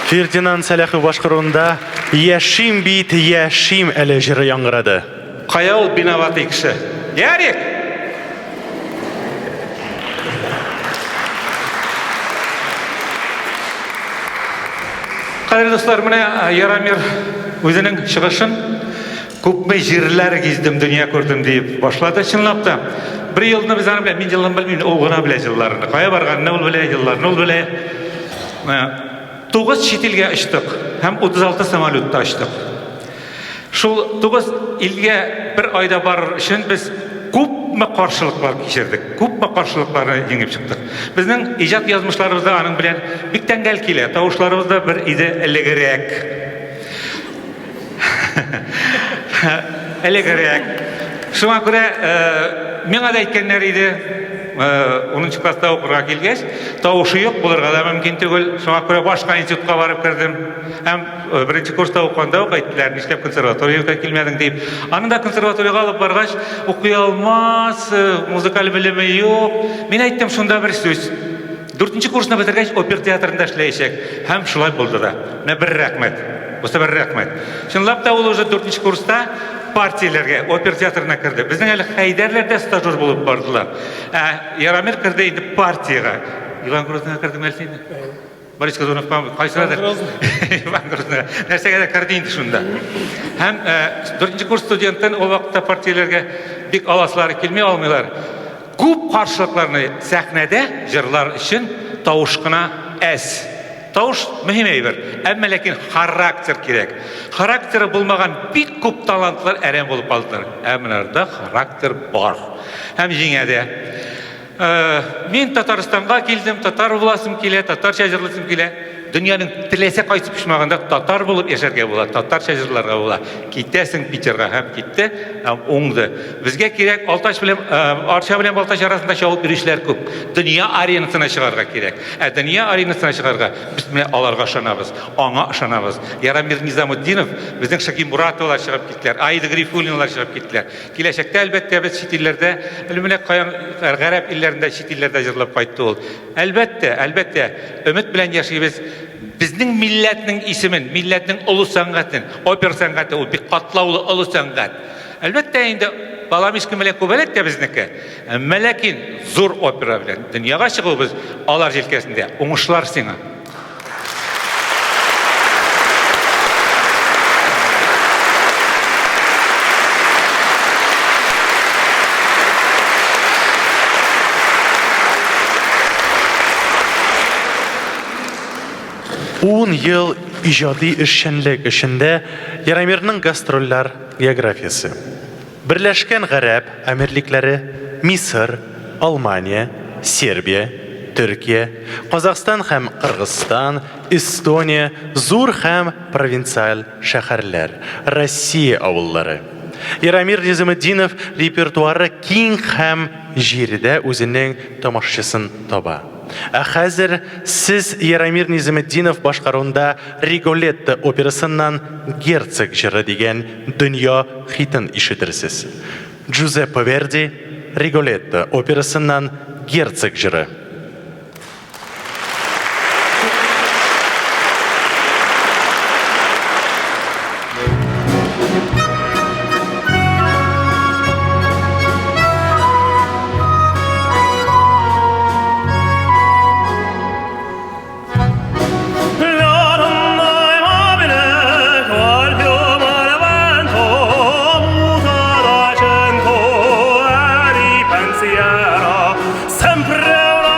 Фердинанд Сәләхов башкаруында Яшим бит, яшим әле җыры яңгырады. Кая ул виноватый кеше? Ярик! Кадерле дуслар, менә Ярамир үзенең чыгышын күпме җирләр гиздем, дөнья күрдем диеп башлады. Чынлап та, бер елны без аны белән, мин елын белмим, ул гына белә елларны. Кая барганны ул белә, елларны ул белә. 9 чит илгә очтык һәм 36 самолетта очтык. Шул 9 илгә бер айда барыр өчен без күпме каршылыклар кичердек, күпме каршылыкларны җиңеп чыктык. Безнең иҗат язмышларыбыз да аның белән бик тәңгәл килә, тавышларыбыз да бер иде элегрәк. Элегрәк. Шуңа күрә миңа да әйткәннәр иде, 10 класста укырга килгәч, тавышы юк, булырга да мөмкин түгел. Шуңа күрә башка институтка барып кердем. Һәм беренче курста укыганда ук әйттеләр, нишләп консерваториягә килмәдең дип. Аны да консерваториягә алып баргач, укый алмас, музыкаль белеме юк. Мин әйттем шунда бер сүз. Дүртенче курсны бетергәч, опер театрында эшләячәк. Һәм шулай булды да. Менә бер рәхмәт. Бусы бер рәхмәт. Чынлап та ул уже дүртенче курста партияләргә, опер театрына керде. Безнең әле Хәйдәрләр дә стажер булып бардылар. Ә Ярамир керде инде партиягә. Иван Грозныйга кердең әле син? Борис Казуновка кайсыдыр? Иван Грозныйга. Нәрсәгә дә керде инде шунда. Һәм дүртенче курс студентын ул вакытта партияләргә бик аласылары килми алмыйлар. Күп каршылыкларны сәхнәдә җырлар өчен тавыш кына әз. Тавыш мөһим әйбер, әмма ләкин характер кирәк. Характеры булмаган бик күп талантлар әрәм булып калдылар. Ә монарда характер бар. Һәм җиңә дә. Мин Татарстанга килдем, татар буласым килә, татарча җырлыйсым килә. Дөньяның теләсә кайсы почмагында татар булып яшәргә була, татарча җырларга була. Китәсең Питерга һәм китте, һәм уңды. Безгә кирәк Алтач белән Арча белән Балтач арасында чабып йөрүчеләр күп. Дөнья аренасына чыгарга кирәк. Ә дөнья аренасына чыгарга без менә аларга ышанабыз, аңа ышанабыз. Ярамир Низамутдинов, безнең Шакимуратовалар чыгып киттеләр, Аида Грифуллиналар чыгып киттеләр. Киләчәктә, әлбәттә, без чит илләрдә, әле менә каян гарәп илләрендә, чит илләрдә җырлап кайтты ул. Әлбәттә, әлбәттә, өмет белән яшибез. Безнең милләтнең исемен, милләтнең олы сәнгатен, опера сәнгате ул бик катлаулы олы сәнгать. Әлбәттә инде Баламишка белән Күбәләк тә безнеке. Әмма ләкин зур опера белән дөньяга чыгуыбыз алар җилкәсендә. Уңышлар сиңа! Ун ел иҗади эшчәнлек эчендә Ярамирның гастрольләр географиясе. Берләшкән Гарәп Әмирлекләре, Мисыр, Алмания, Сербия, Төркия, Казахстан һәм Кыргызстан, Эстония, зур һәм провинциаль шәһәрләр, Россия авыллары. Ярамир Низаметдинов репертуары киң һәм җирдә үзенең тамашачысын таба. Ә хәзер сез Ярамир Низаметдинов башкаруында Риголетто операсыннан Герцог җыры дигән дөнья хитын ишетерсез. Джузеппе Верди, Риголетто операсыннан Герцог җыры. Sempre una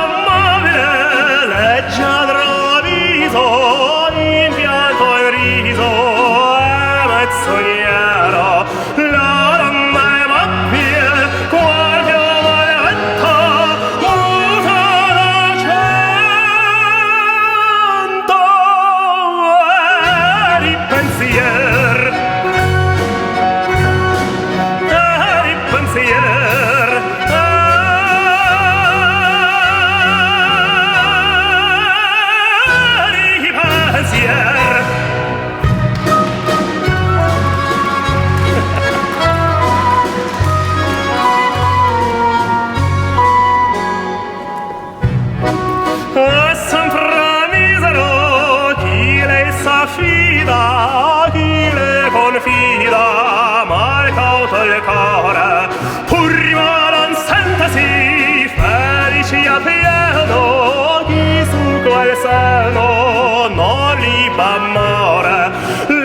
vita chi le confida ma il cauto il core pur rimane sentesi felici a pieno chi su quel seno non li amore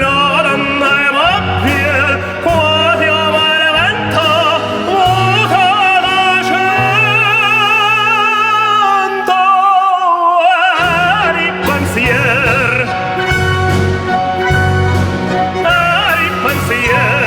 la donna è più quasi amare vento vuota da cento eri pensier eri pensier eri pensier.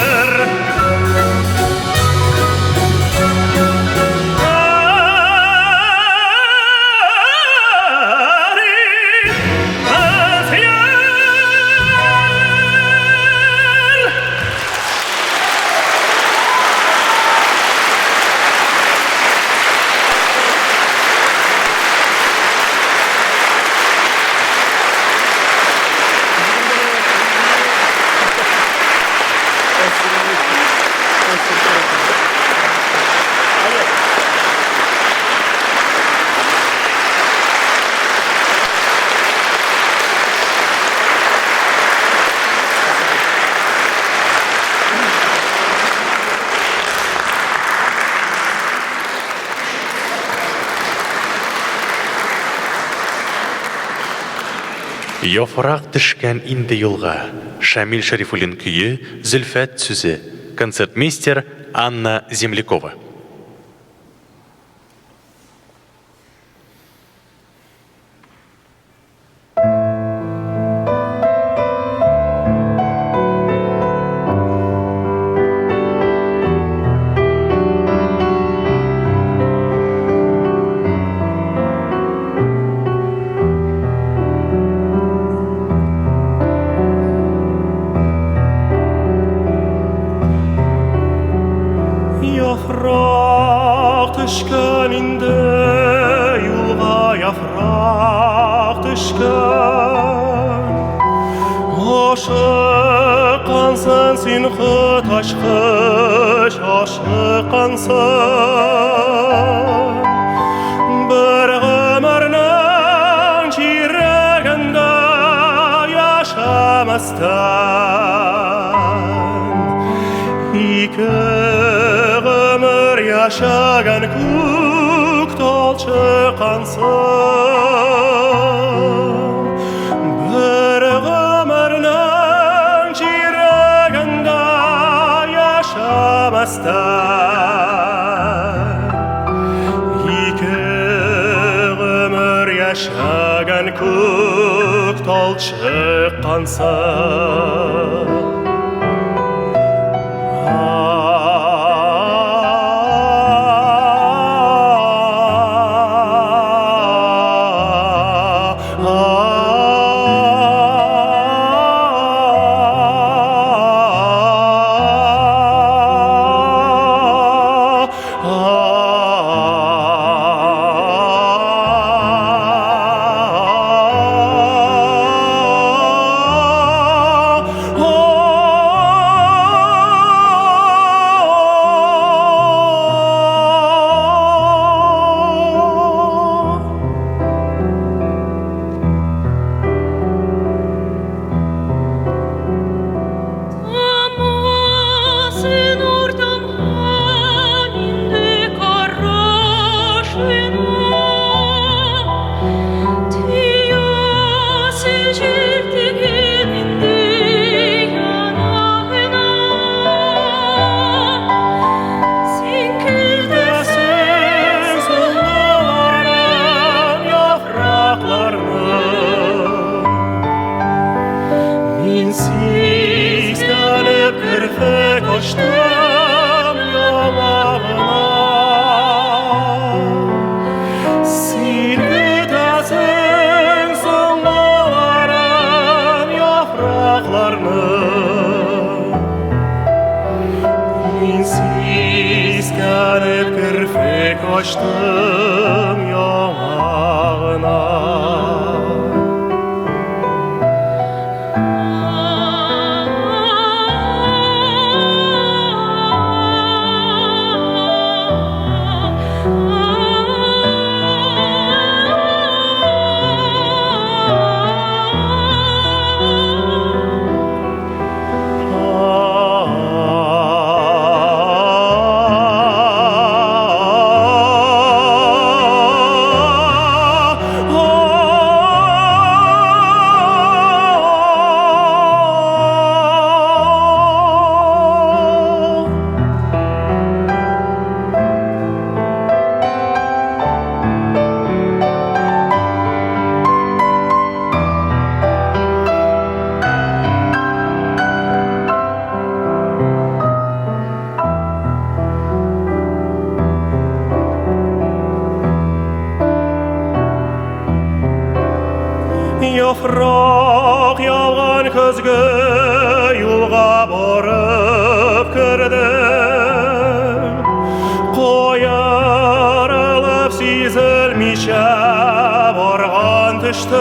Яфрак төшкән инде юлга. Шамил Шәрифуллин көе, Зөлфәт сүзе. Концертмейстер Анна Землякова. Яфрак төшкән инде юлга, яфрак төшкән. Ашыккансың син коточкыч, ашыккансың. Бер гомернең чирегендә яшәмәстән. Ике гомер яшәгән күк талчыккансың. Бер гомернең чирегендә яшәмәстән. Ике гомер яшәгән күк талчыккансың. Тамасын уртамган инде карашына, Төясе җиртеген инде янагына. Син Көтәсең соңгыларын, яфракларны. Мин сискәнеп керфек ачтым яңагына. Син көтәсең соңгыларын, яфракларны. Мин сискәнеп керфек ачтым яңагына. Ah. Караңгы юлга барып кердем. Каерылып сизелмичә барган төштем.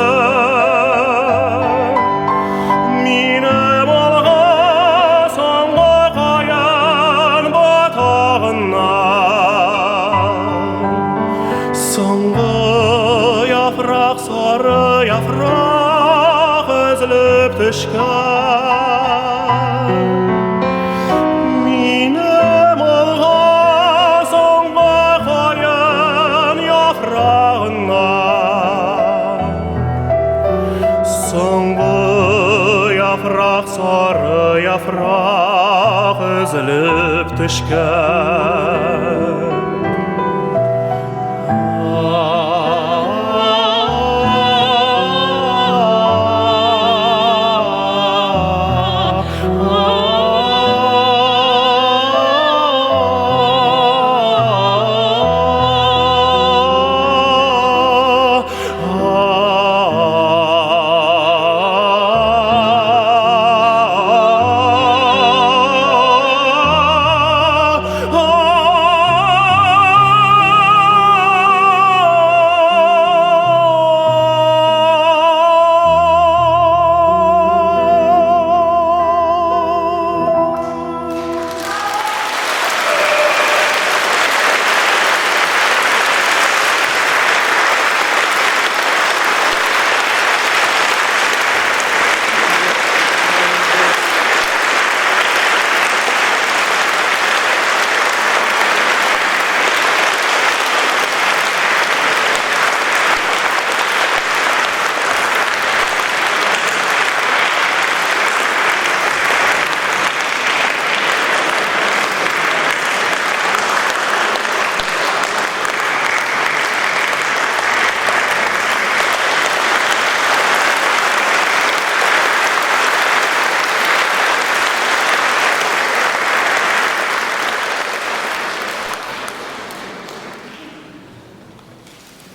Минем алга соңгы каен ботагыннан Соңгы яфрак сары яфрак өзелеп төшкән. Минем алга соңгы каен яфрагыннан Соңгы яфрак сары яфрак өзелеп төшкән.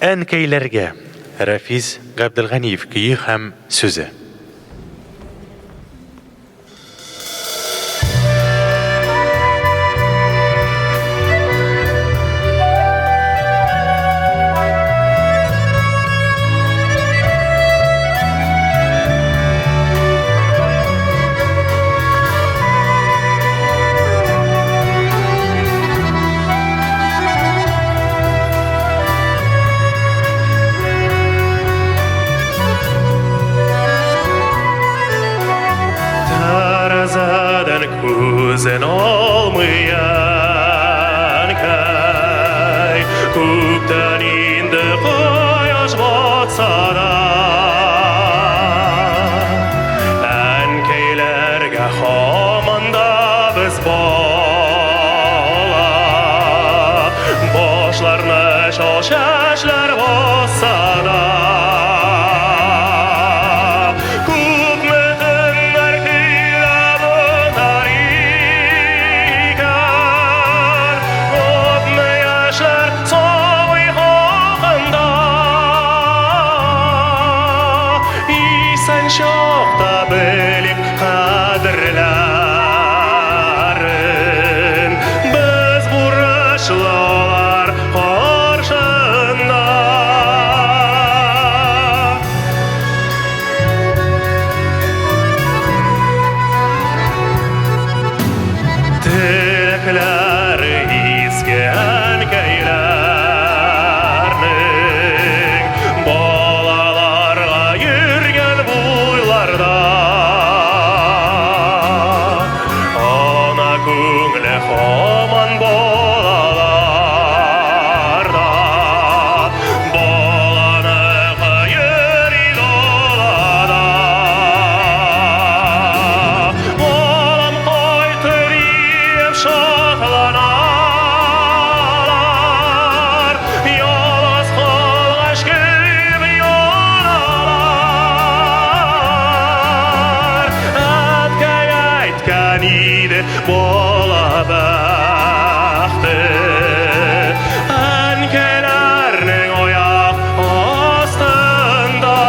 Әнкәйләргә Рәфис Габделганиев көе һәм сүзе. Тәрәзәдән күзен алмый әнкәй, Күптән инде кояш батса да, Әнкәйләргә һаман да без бала, Башларны чал чәчләр басса да. Күпме төннәр көйләп үтәр икән, Күпме яшьләр сабый хакында. Исән чакта белик кадерләрен, Без бурычлы алар каршында. Теләкләре изге әнкәйләрнең балаларга йөргән буйларда. Ана күңеле һаман балаларда, баланыкы йөри далада. Балам кайтты диеп шатланалар, Ялгыз калгач көеп яналар. Әткәй әйткән иде, бала бәхте әнкәйләрнең аяк астында.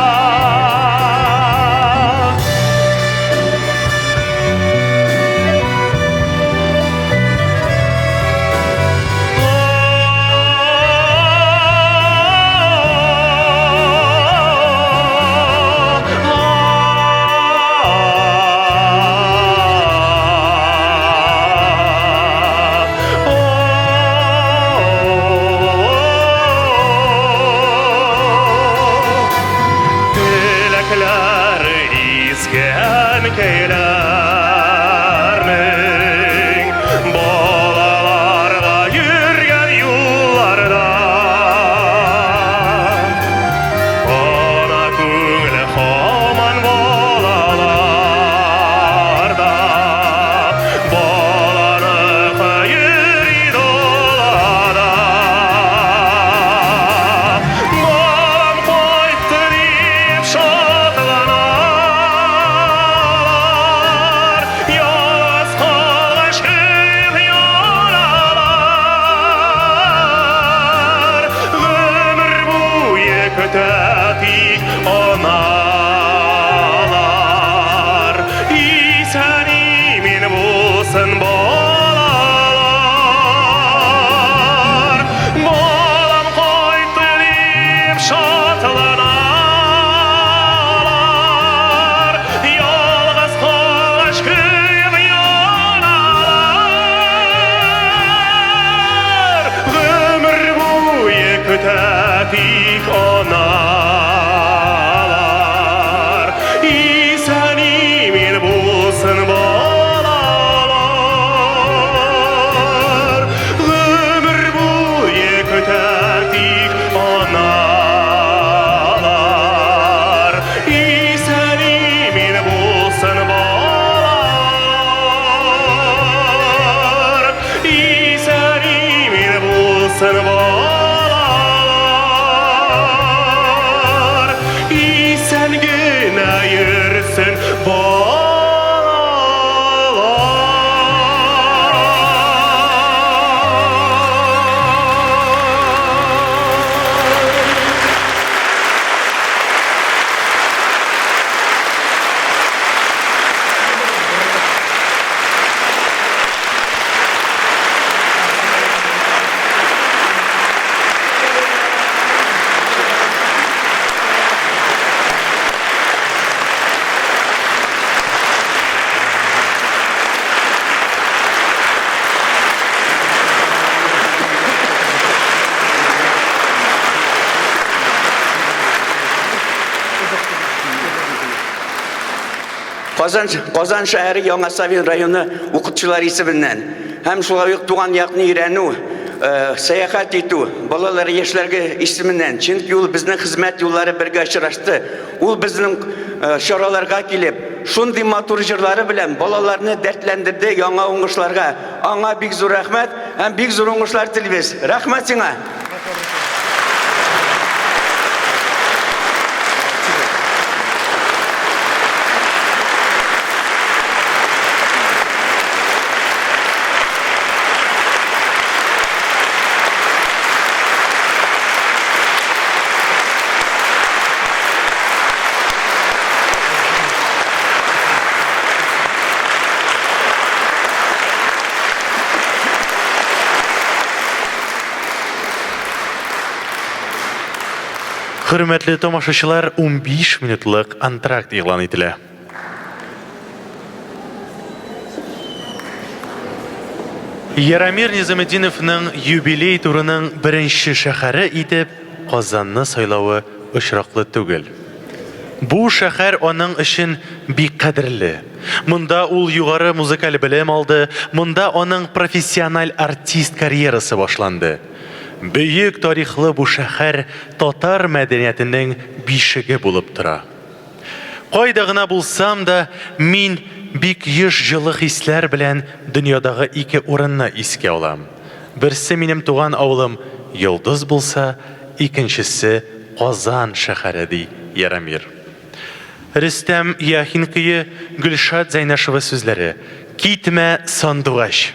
булсын балалар. Балам кайтты дип шатланалар, ялгыз калгач көеп яналар. Гомер буе көтә тик аналар, исән-имин булсын балалар. Гомер буе көтә тик аналар, исән-имин булсын балалар. Исән-имин булсын балалар. Исән генә йөрсен балалар. Казан, Казан шәһәре Яңа Савин районы укытучылар исеменнән һәм шулай ук туган якны өйрәнү, сәяхәт итү, балалар яшьләргә исеменнән, чөнки ул безнең хезмәт юллары бергә очрашты. Ул безнең чараларга килеп, шундый матур җырлары белән балаларны дәртләндерде яңа уңышларга. Аңа бик зур рәхмәт һәм бик зур уңышлар телибез. Рәхмәт сиңа! Хөрмәтле тамашачылар, 15 минутлык антракт игълан ителә. Ярамир Низаметдиновның юбилей турының беренче шәһәре итеп Казанны сайлавы очраклы түгел. Бу шәһәр аның өчен бик кадерле. Монда ул югары музыкаль белем алды, монда аның профессиональ артист карьерасы башланды. Бөек тарихлы бу шәһәр татар мәдәниятенең бишеге булып тора. Кайда гына булсам да, мин бик еш җылы хисләр белән дөньядагы ике урынны искә алам. Берсе минем туган авылым Йолдыз булса, икенчесе Казан шәһәре, ди Ярамир. Рөстәм Яхин көе, Гөлшат Зәйнашева сүзләре. Китмә, сандугач!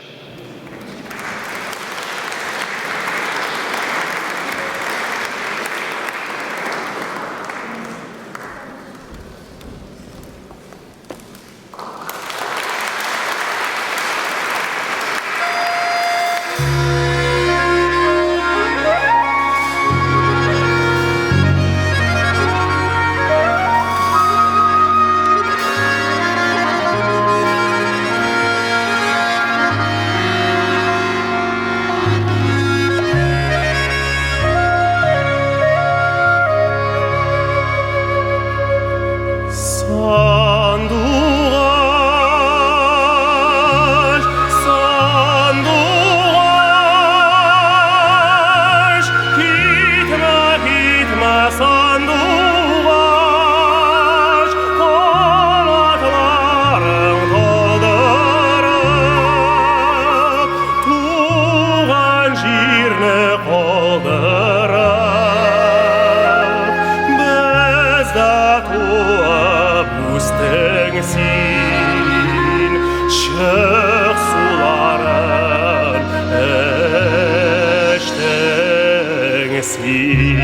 Сандугач, сандугач, китмә, китмә, сандугач, канатларың талдырып, туган җирне калдырып, бездә туып үстең син, чык суларын эчтең син.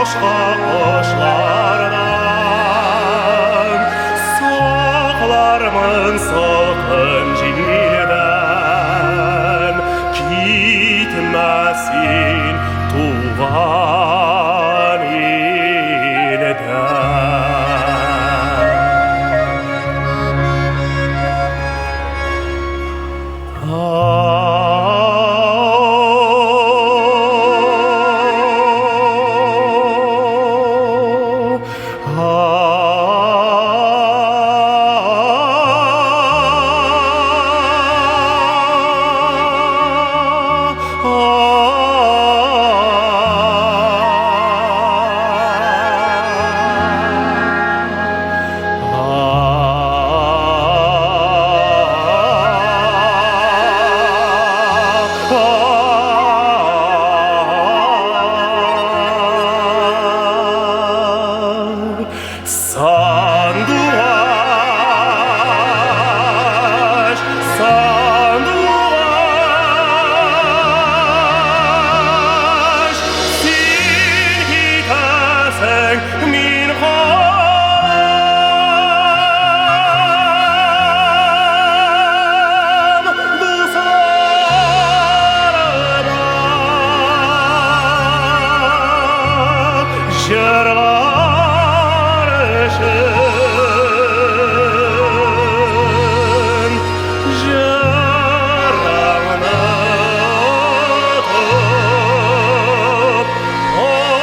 Башка кошлардан Саклармын салкын җилдән. Китмә син туган илдән. Сандугач, сандугач, син китәсең, мин калам. Дусларыма җырлар өчен җырыңны тотып алам.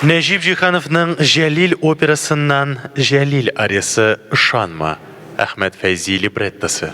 Нәҗип Җиһановның Җәлил операсыннан Җәлил ариясе Ышанма, Әхмәт Фәйзи либреттосы.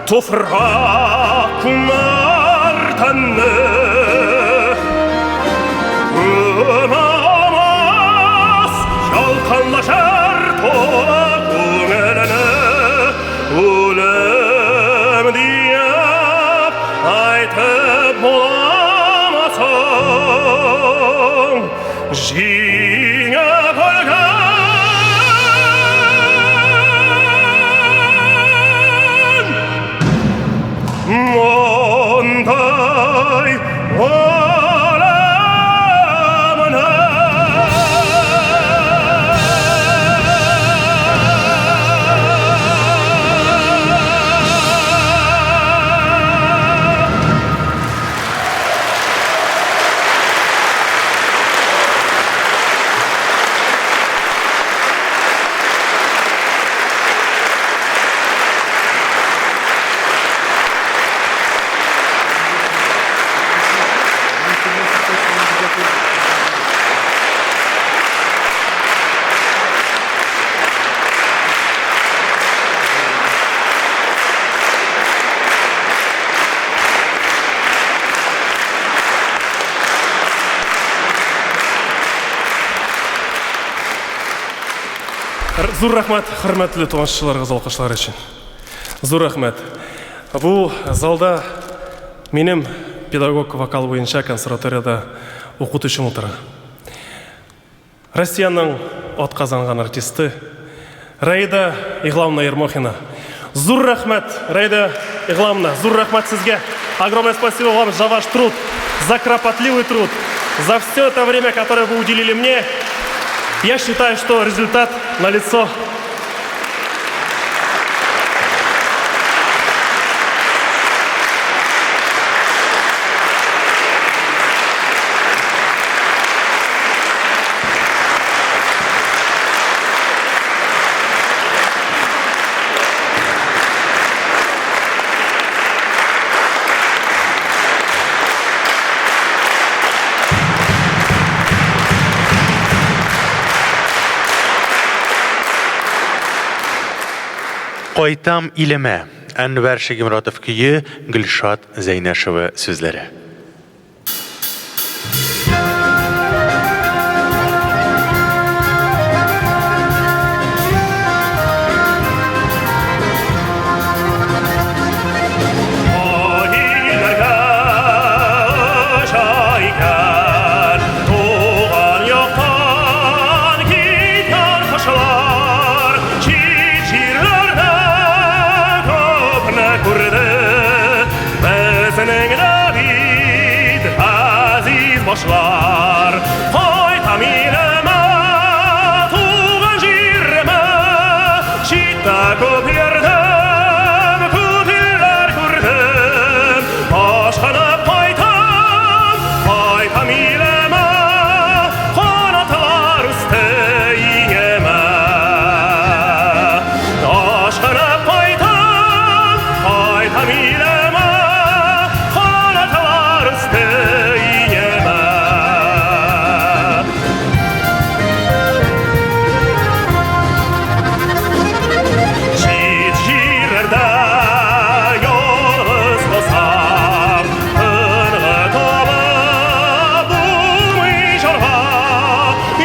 Туфрак күмәр тәнне. Күмә алмас ялкынлы җыр тулы күңелне. Үлем диеп әйтеп буламы соң? Җиңеп үлгән Мондай үлемне. Зур рәхмәт, хөрмәтле тамашачыларыгыз алкышлар өчен. Зур рәхмәт. Бу залда минем педагог вокал буенча консерваториядә укытучым утыра. Россиянең атказанган артисты Раида Игламовна Ермохина. Зур рәхмәт, Раида Игламовна, зур рәхмәт сезгә. Огромное спасибо вам за ваш труд, за кропотливый труд, за все это время, которое вы уделили мне. Я считаю, что результат налицо. Кайтам илемә. Әнвәр Шигемратов көе, Гөлшат Зәйнәшева сүзләре. Башлар кайтам илемә, туган җиремә. Читтә күп йөрдем, күп илләр күрдем, ашкынып кайтам, кайтам илемә, канатлар үсте иңемә. Ашкынып кайтам, кайтам илемә, канатлар үсте иңемә. Чит җирләрдә ялгыз калсам, тынгы табып булмый җырга.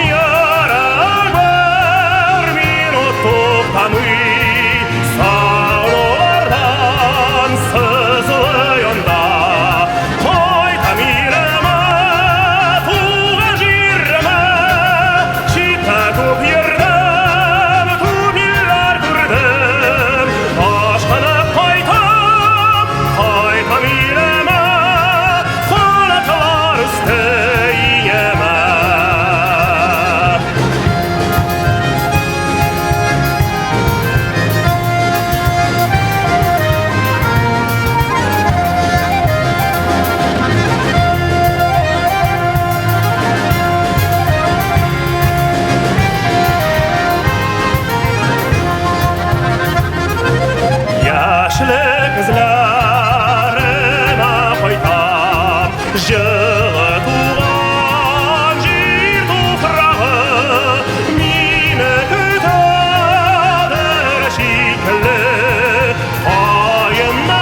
Йөрәк бер минут туктамый, сагынулардан сызлый анда. Кайтам илемә, туган җиремә. Читтә күп йөрдем, күп илләр күрдем, ашкынып кайтам, кайтам илемә, канатлар үсте иңемә. Яшьлек эзләремә кайтам, җылы туган җир туфрагы мине көтәдер шикелле. Каеннар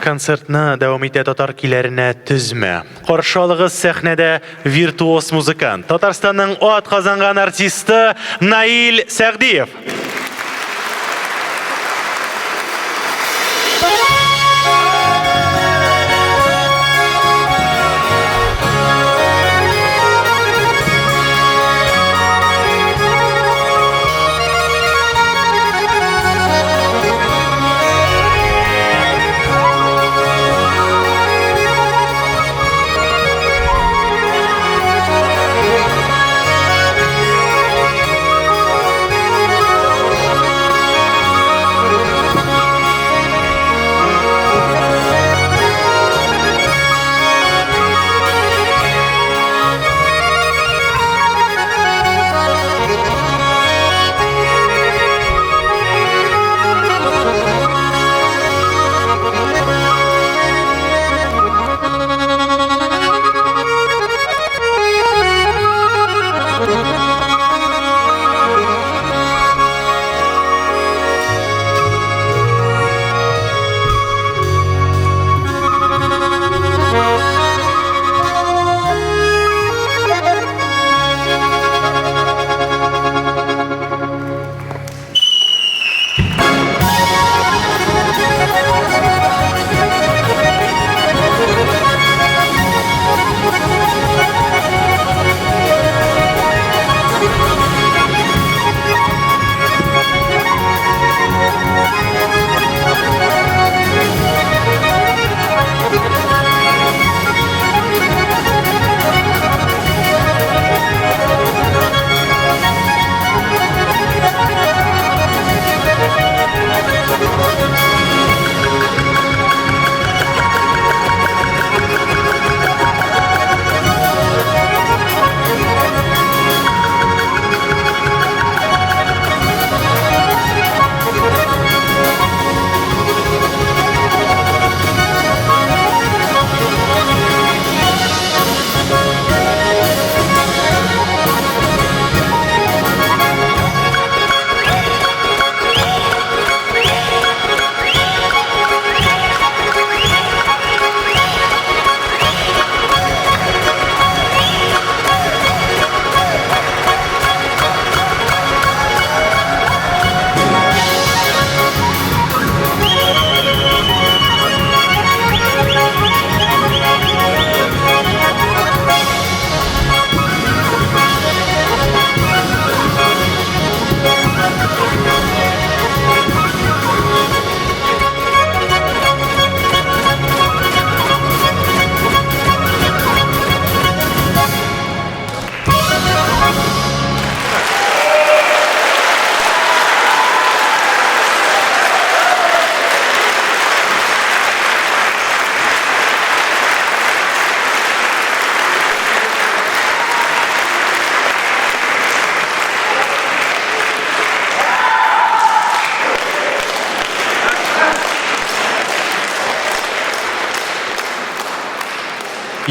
Концертны дәвам итә татар көйләренә төзмә. Каршы алыгыз сәхнәдә виртуоз музыкант, Татарстанның ат казанган артисты Наил Сәгъдиев.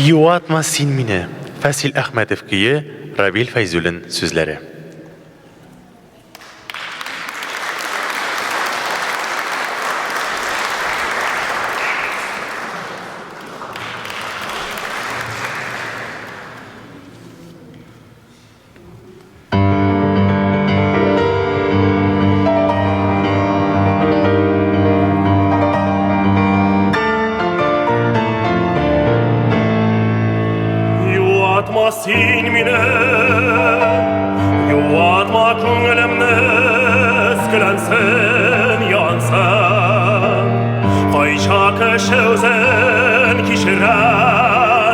Юатма син мине, Фәсил Әхмәтов көе, Равил Фәйзуллин сүзләре. Юатма син мине, юатма күңелемне, өзгеләнсен, янсын. Кайчак кеше үзен кичерә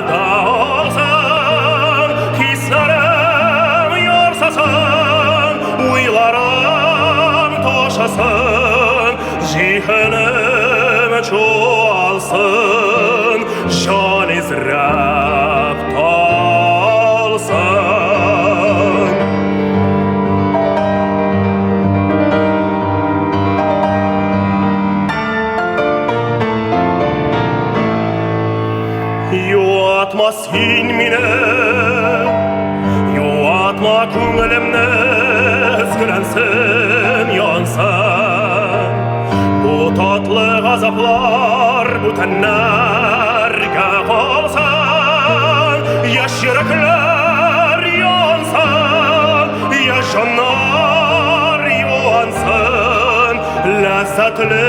дә алсын, хисләрем ярсасын, уйларым ташасын, зиһенем чуалсын, җан изрәп талсын. Юатма син мине, юатма күңелемне, өзгеләнсен, янсын. Бу татлы газаплар, бу Бүтәннәргә калсын, яшь йөрәкләр янсын, яшь җаннар юансын, ләззәтле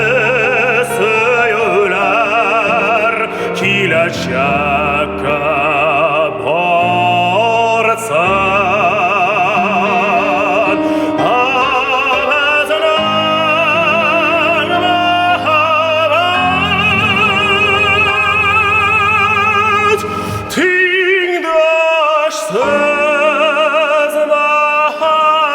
сөюләр киләчәккә барсын. Тиңдәшсез мәхәббәт,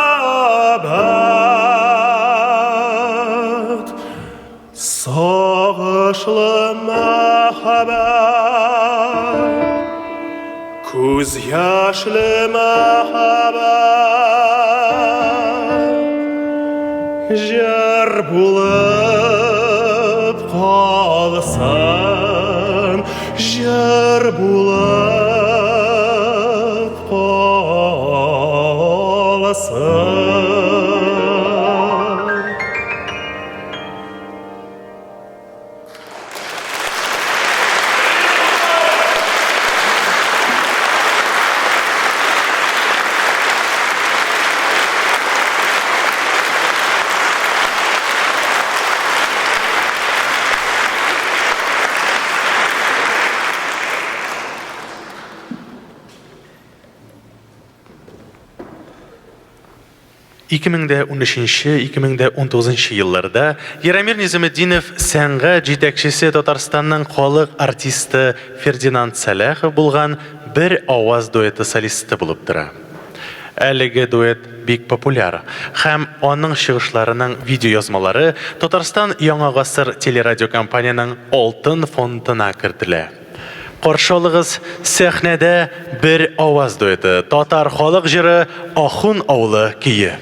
сагышлы мәхәббәт, күз яшьле мәхәббәт, җыр булып калсын, җыр булып калсын. 2013-2019 елларда Ярамир Низаметдинов сәнгать җитәкчесе Татарстанның халык артисты Фердинанд Сәләхов булган Бер аваз дуэты солисты булып тора. Әлеге дуэт бик популяр һәм аның чыгышларының видеоязмалары Татарстан Яңа гасыр телерадиокомпаниянең алтын фондына кертелә. Каршы алыгыз, сәхнәдә Бер аваз дуэты, татар халык җыры Ахун авылы көе.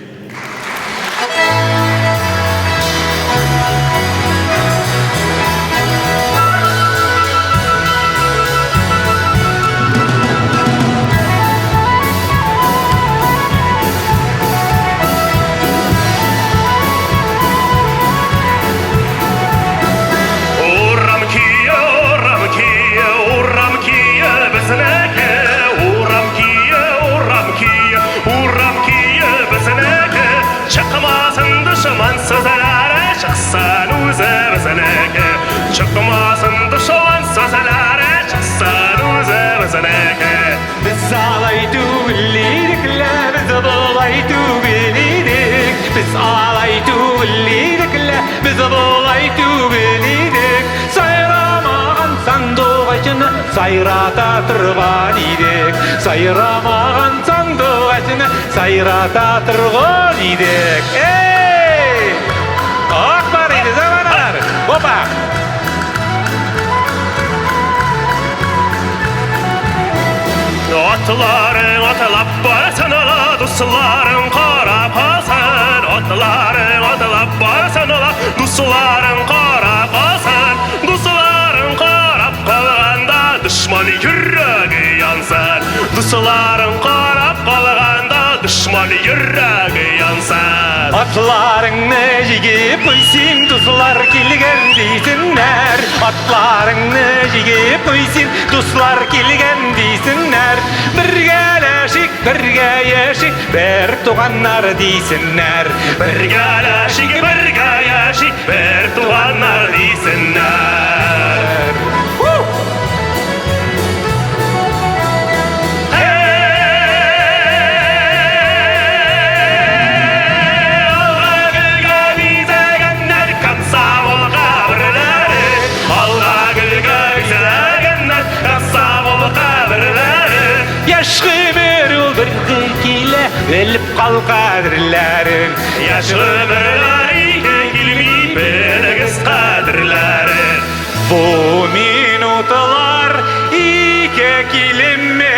Урам көе, урам көе, урам көе безнеке. Урам көе, урам көе, урам көе безнеке. Чыкмасын дошман сүзләре, чыксын үзебезнеке. Чыкмасын дошман сүзләре, чыксын үзебезнеке. Без алай түгел идек лә, без болай түгел идек. Без алай түгел идек лә, без болай түгел идек. Сайрамаган сандугачны сайрата торган идек. Сайрамаган сандугачны сайрата торган идек. Эй! Ак бар иде заманалар. Опа! Атларың атлап барсын ала, дусларың карап калсын. Атларың атлап барсын ала, дусларың карап калсын. Дусларың карап калганда, дошман йөрәге янсын. Дусларың карап калганда, дошман йөрәге янсын. Атларыңны җигеп куй син, дуслар килгән дисеннәр. Атларыңны җигеп куй син, дуслар килгән дисеннәр. Бергәләшик, бергә яшик, бер туганнар дисеннәр. Бергәләшик, бергә яшик, бер туганнар дисеннәр. Алга гөлгә бизәгәннәр комсомол каберләре. Алга гөлгә бизәгәннәр комсомол каберләре. Яшь гомер ул бер килә, белеп кал кадерләрен. Яшь гомерләр ике килми, белегез кадерләрен. Бу минутлар ике килми.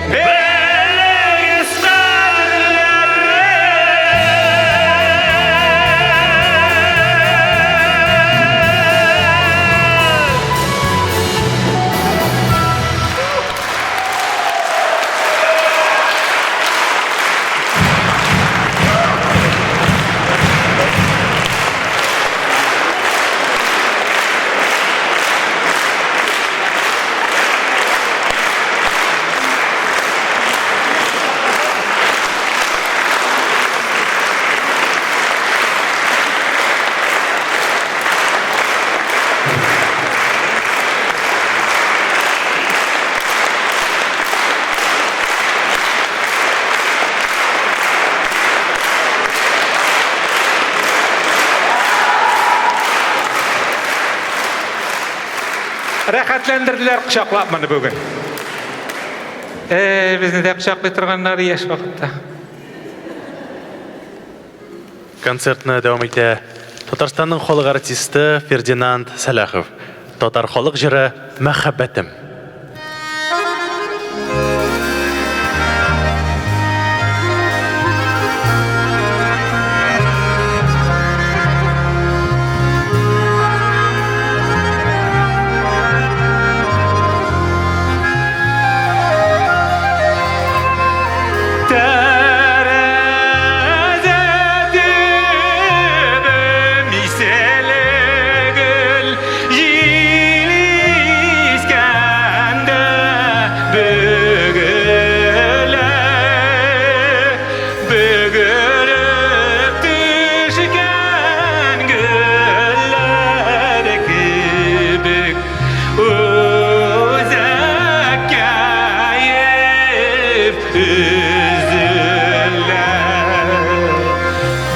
Белегез кадерләрен. Рәхәтләндерделәр кочаклап моны бүген. Э, безне дә кочаклый торганнар яшь вакытта. Концертны дәвам итә Татарстанның халык артисты Фердинанд Сәлахов. Татар халык җыры Мәхәббәтем. Тәрәзә төбем исәле гөл җил искәндә бөгелә бөгелеп төшкән гөлләр кебек Үзәккәем өзелә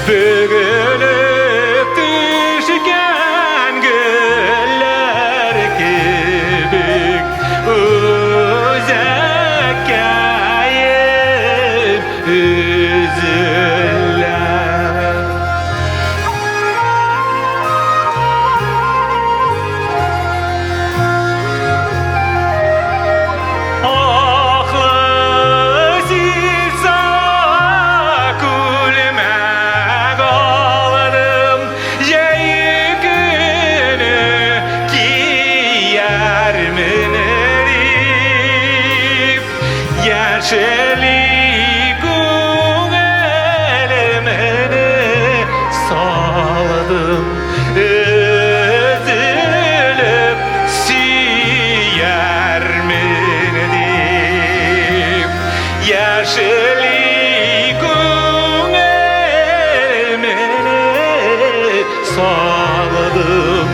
Бөгелеп төшкән гөлләр кебек Үзәккәем өзелә. Аклы ситса күлмәк алдым, җәй көне киярмен дип. Яшели күңелемне салдым, өзелеп сөярмен дип. Яшели күңелемне салдым,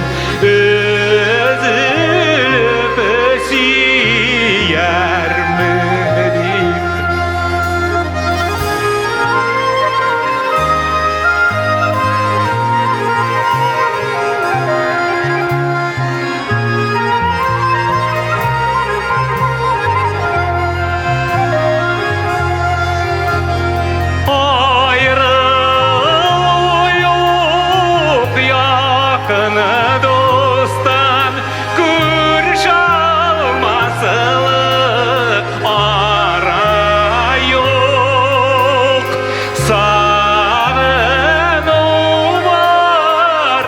өзелеп сөярмен дип. Аерылу юк якын дустан, күрешә алмаслык ара юк. Сагыну бар,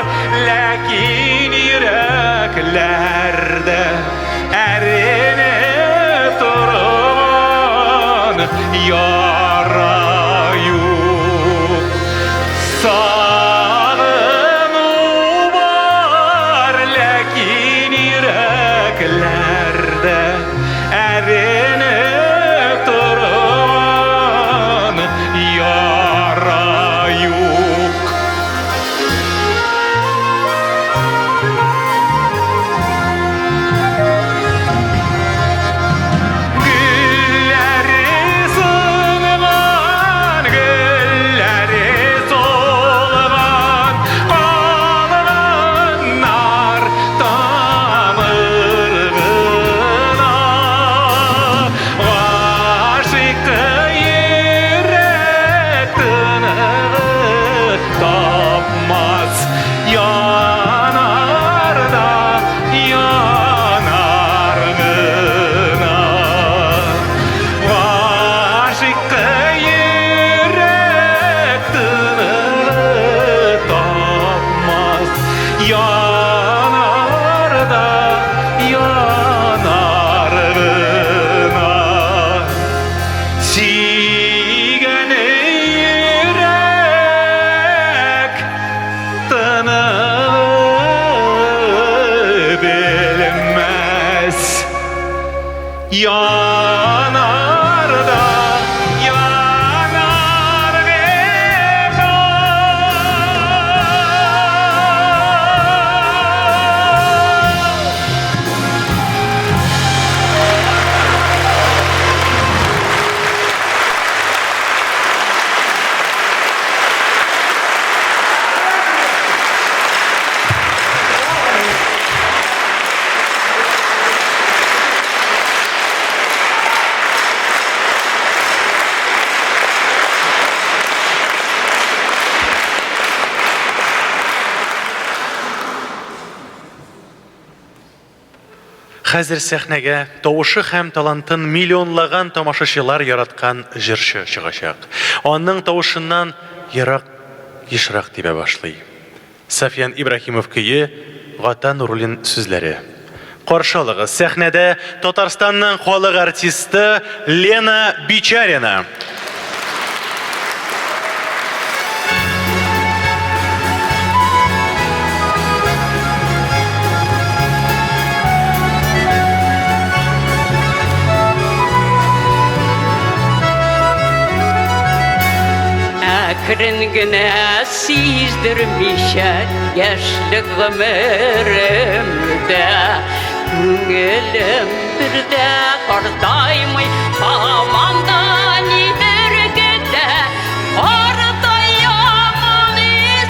ләкин йөрәкләрдә әрнеп торган яра юк. Сагыну бар, ләкин йөрәкләрдә әрнеп торган яра юк. Гөлләре сынган, гөлләре солган, калганнар тамыр гына. Гашыйк йөрәк тыныгы тапмас, янар да янар гына. Гашыйк йөрәк тыныгы тапмас, янар да янар гына. Сөйгән йөрәк тыныгы белмәс, янар да янар гына. Хәзер сәхнәгә тавышы һәм талантын миллионлаган тамашачылар яраткан җырчы чыгачак. Аның тавышыннан ерак ешрак тибә башлый. Сафьян Ибраһимов көе, Гата Нуруллин сүзләре. Каршы алыгыз, сәхнәдә Татарстанның халык артисты Лена Бичарина. Әкрен генә сиздермичә яшьлек гомеремдә Күңелем бер дә картаймый, һаман да нидер көтә. Картаямыни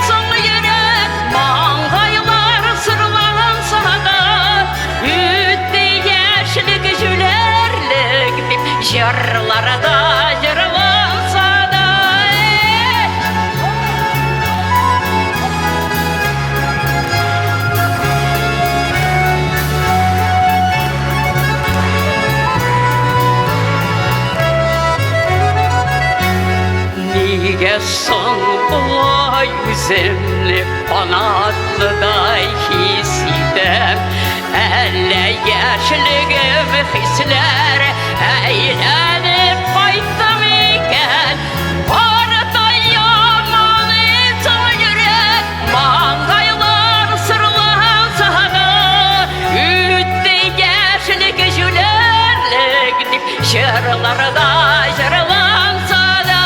соң йөрәк, маңгайлар сырланса да, Үтте яшьлек җүләрлек дип җырларда җырланса да. Нигә соң болай үземне канатлыдай хис итәм? Әллә яшьлегем хисләр әйләнеп кайтты микән? Картаямыни соң йөрәк, маңгайлар сырланса да, үтте яшьлек җүләрлек дип җырларда җырланса да.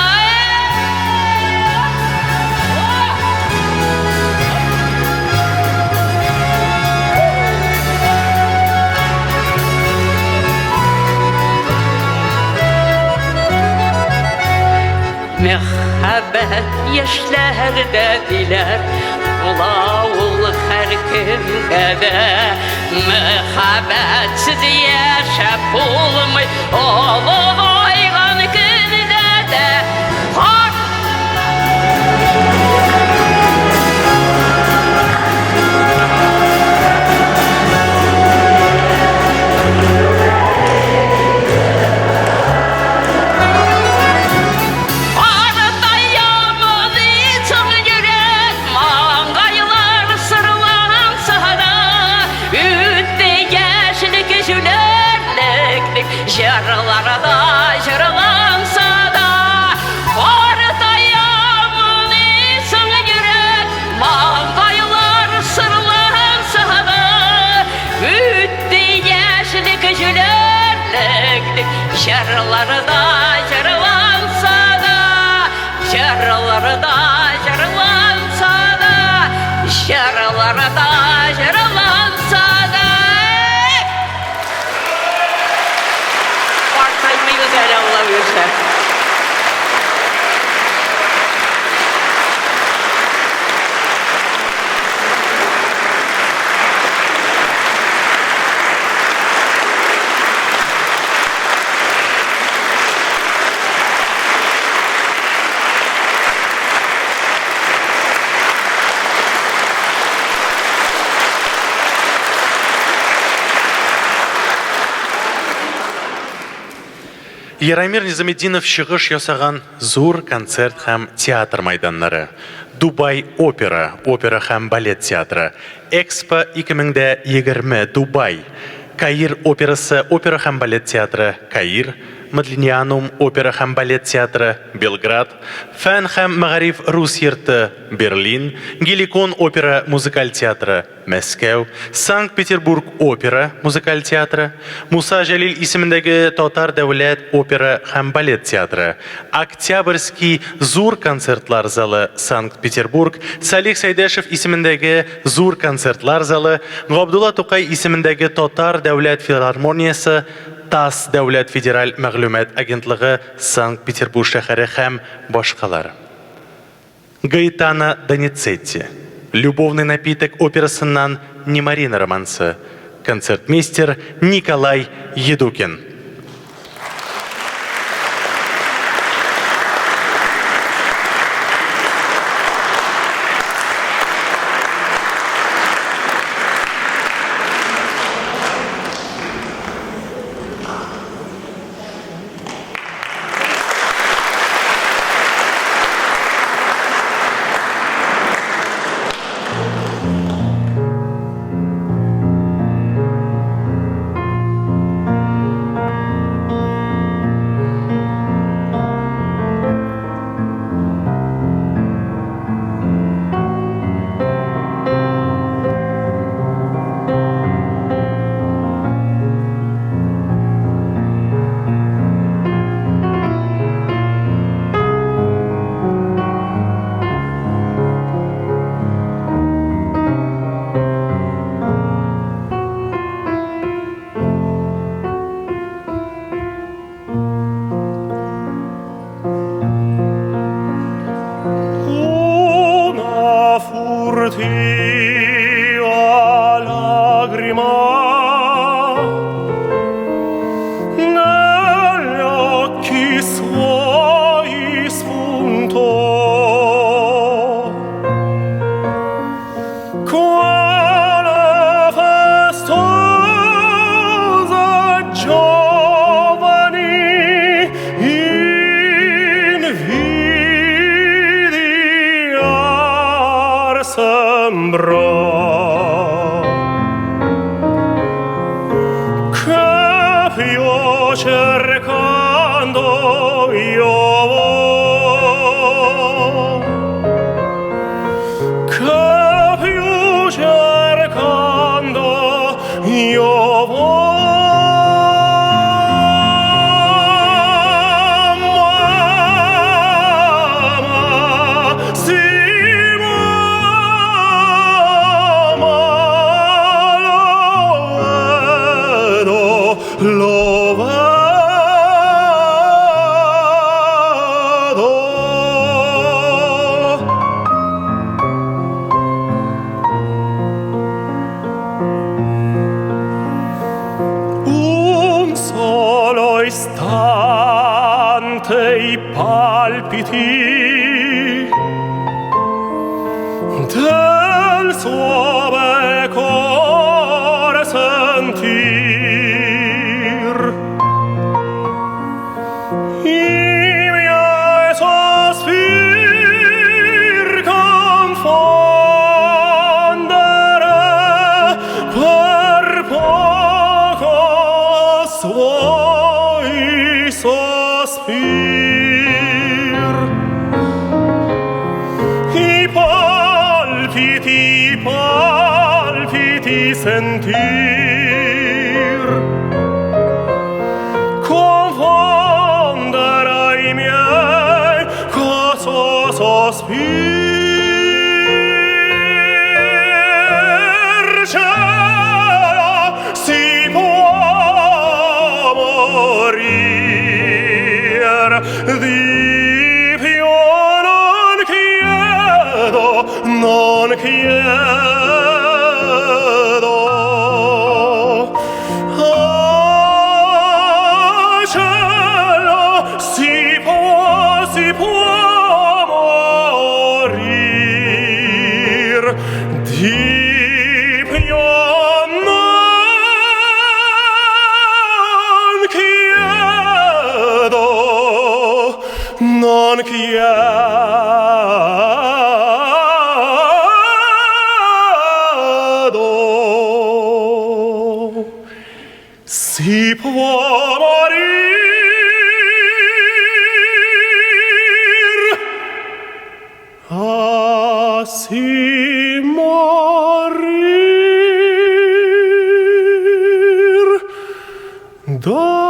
Мәхәббәт яшьләрдә диләр, була ул һәркемгә дә. Мәхәббәтсез яшәп булмый, олыгайган көндә дә. Карт Җырларда җырланса да, картаямыни соң йөрәк, маңгайлар сырланса да, үтте яшьлек җүләрлек дип җырларда җырланса да, җырларда җырланса да, җырларда җырланса да. Картаймыйбыз әле, Алла боерса. Ярамир Низаметдинов чыгыш ясаган зур концерт һәм театр майданнары. Дубай опера, опера һәм балет театры, Экспо 2020 Дубай, Каир операсы, опера һәм балет театры, Каир, Мадлинианум опера һәм балет театры, Белград, Фән һәм мәгариф рус йорты, Берлин, Геликон опера музыкаль театры, Мәскәү, Санкт-Петербург опера музыкаль театры, Муса Җәлил исемендәге Татар дәүләт опера һәм балет театры, Октябрьский зур концертлар залы, Санкт-Петербург, Салих Сәйдәшев исемендәге зур концертлар залы, Габдулла Тукай исемендәге Татар дәүләт филармониясе, ТАСС дәүләт федераль мәгълүмат агентлыгы, Санкт-Петербург шәһәре һәм башкалар. Гаэтано Доницетти. Любовный напиток операсыннан Немарина романсы. Концертмейстер Николай Едукин. Che più cercando io vo, che più cercando io vo. Mamma, sì, mamma, lo vedo, lo vedo. Un solo istante i palpiti del suo bel cuore sentir. I miei sospir confondere per poco suoi sospir. I palpiti sentir, confondere i miei co sospir. Cielo, si può morir, di più non chiedo, non chiedo. Ah, cielo, si può morir, di più non chiedo, non chiedo. Si può morir, ah, si morir d'amor.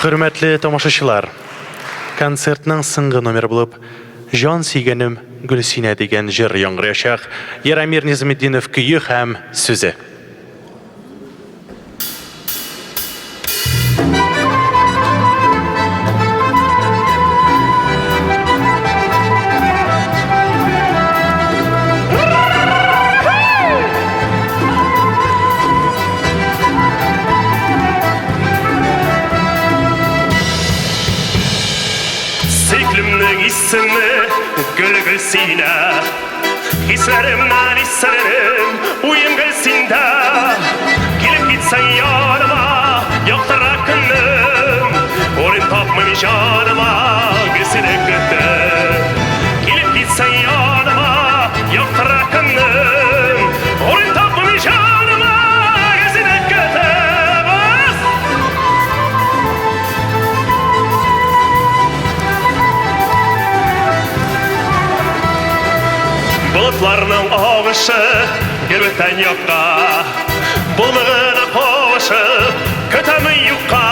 Хөрмәтле тамашачылар, концертның соңгы номеры булып Җан сөйгәнем Гөлсинә дигән җыр яңгыраячак. Ярамир Низаметдинов көе һәм сүзе. Сөеклемнең исеме Гөл Гөлсинә. Хисләремнән исерем, уем Гөлсиндә. Килеп китсәң яныма, яктыра көнем. Урын тапмыйм җаныма, Гөлсине көтеп. Килеп китсәң яныма, яктыра көнем. Урын тапмыйм җаныма, Гөлсине көтеп. Болытларның агышы гел бүтән якка, Булмый гына кавышып, көтәм юкка.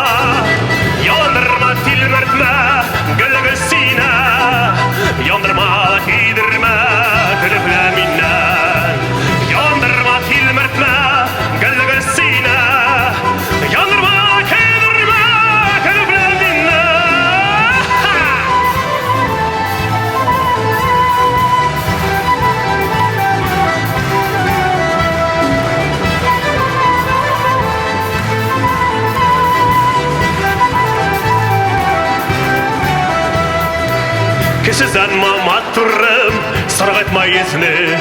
Көзсезләнмә, матурым, саргайтма йөзне.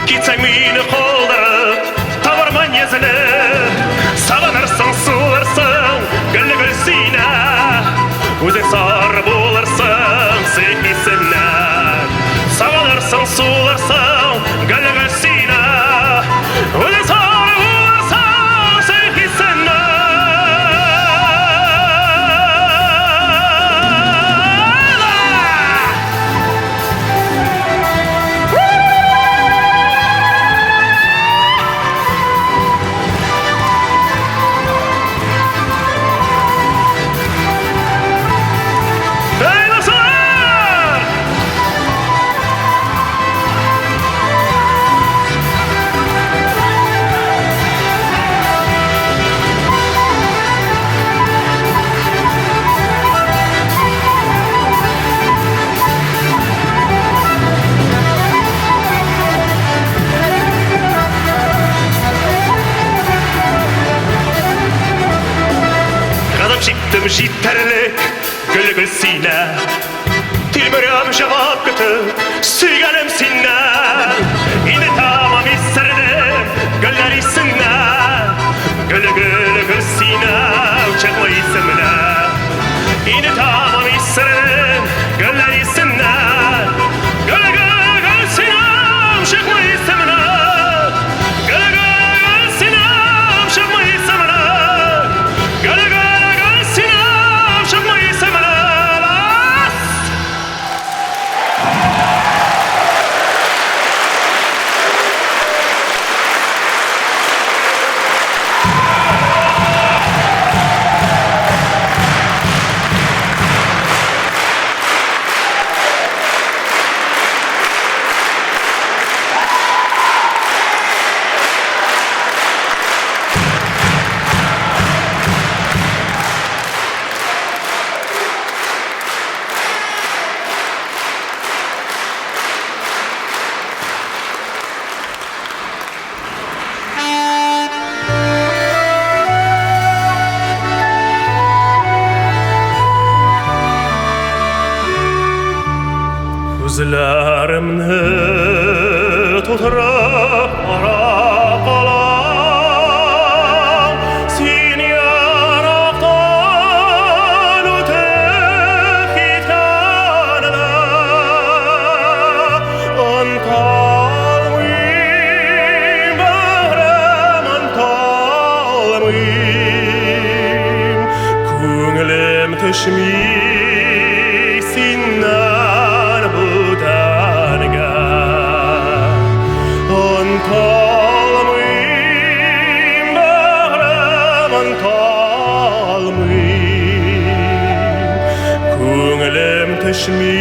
Китсәң мине калдырып, табармын йөзне. Сагынырсың, сулырсың, гөлле Гөлсинә. Үзең сар булырсың, сөй хисеннән. Сагынырсың, сулырсың, гөлле Гөлсинә. Үзең сар булырсың, сөй хисеннән. Эй, дуслар! Газап чиктем җитәрлек, гөл Гөлсинә. Тилмерәм җавап көтеп, сөйгәнем синнән. Инде тәмам исердем, гөлләр исеннән. Гөл гөл Гөлсинә, чыкма исемнән. Инде тәмам исердем, гөлләр исеннән. Гөл гөл Гөлсинә, чыкма исемнән. Гөл гөл Гөлсинә, чыкма исемнән. Гөл гөл Гөлсинә, чыкма исемнән. Күзләремне тутырып карап калам, син ерактан үтеп киткәндә. Оныталмыйм, бәгърем, оныталмыйм, күңелем төшми синнән бүтәнгә. Оныталмыйм, бәгърем, оныталмыйм, күңелем төшми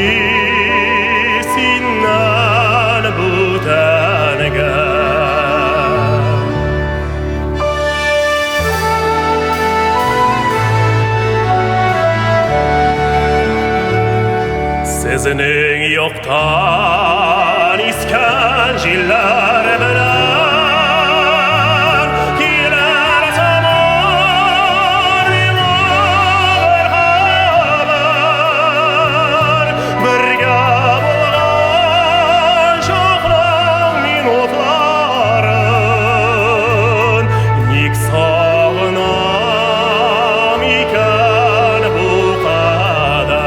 синнән бүтәнгә. Сезнең яктан искән җилләр белән килер заман миңа бер хәбәр. Бергә булган чакның минутларын ник сагынам икән бу кадәр?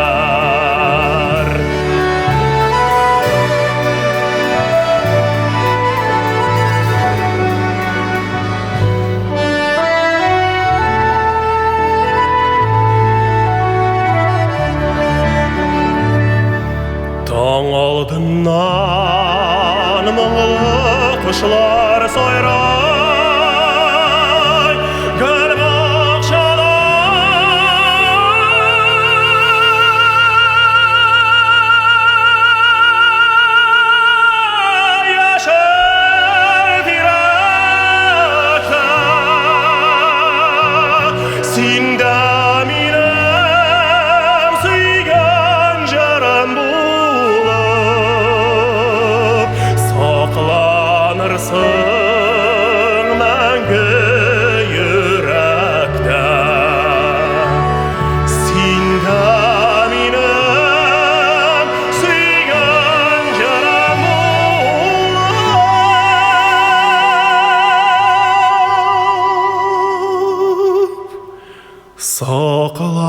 Сакланырсың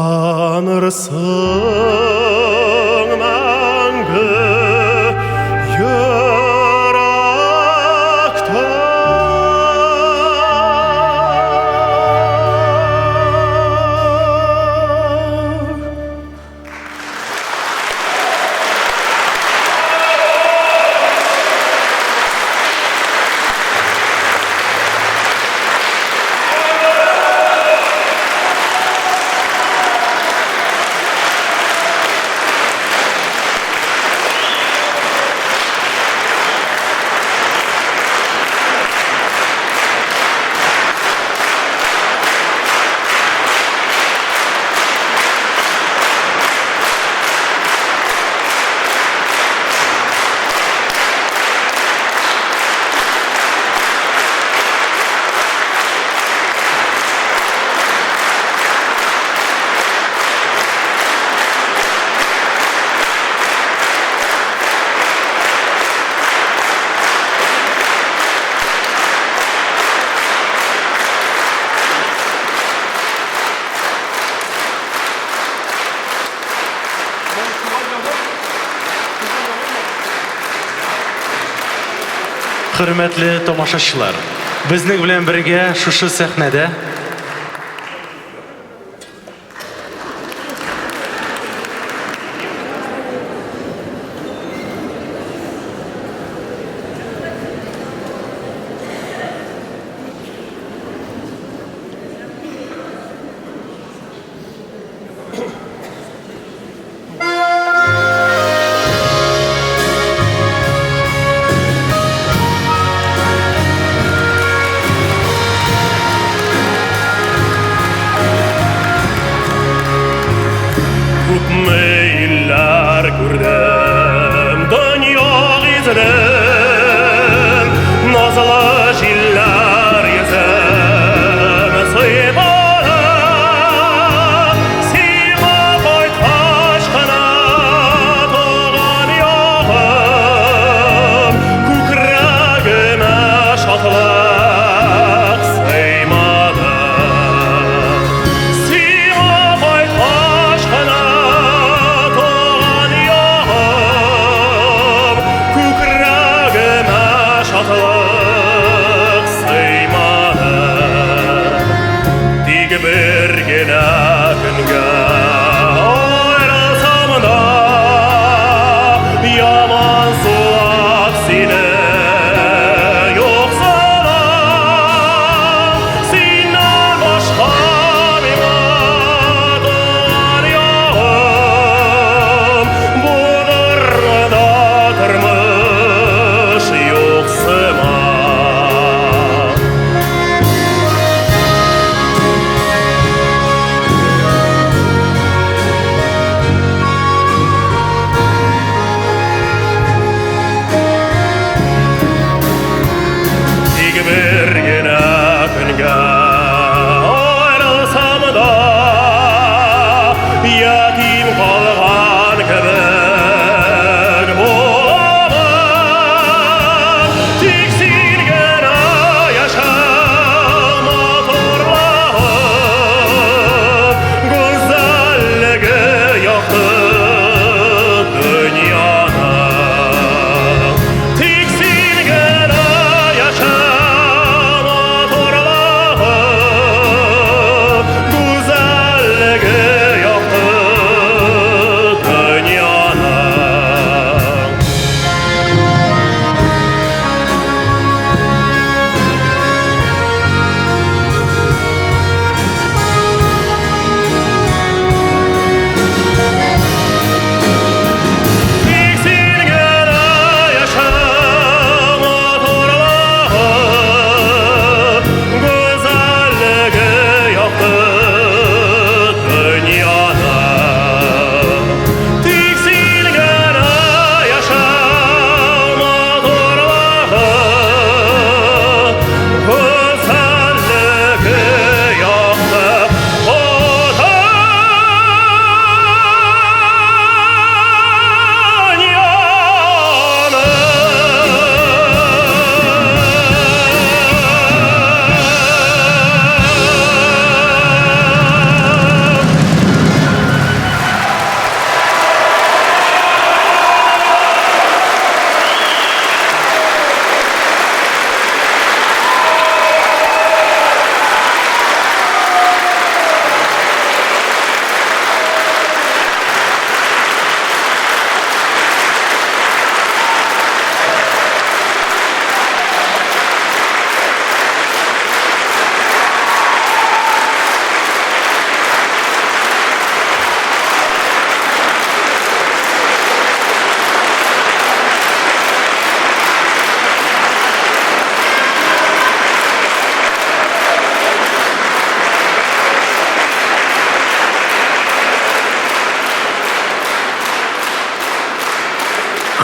мәңге йөрәктә. Хөрмәтле тамашачылар, безнең белән бергә шушы сәхнәдә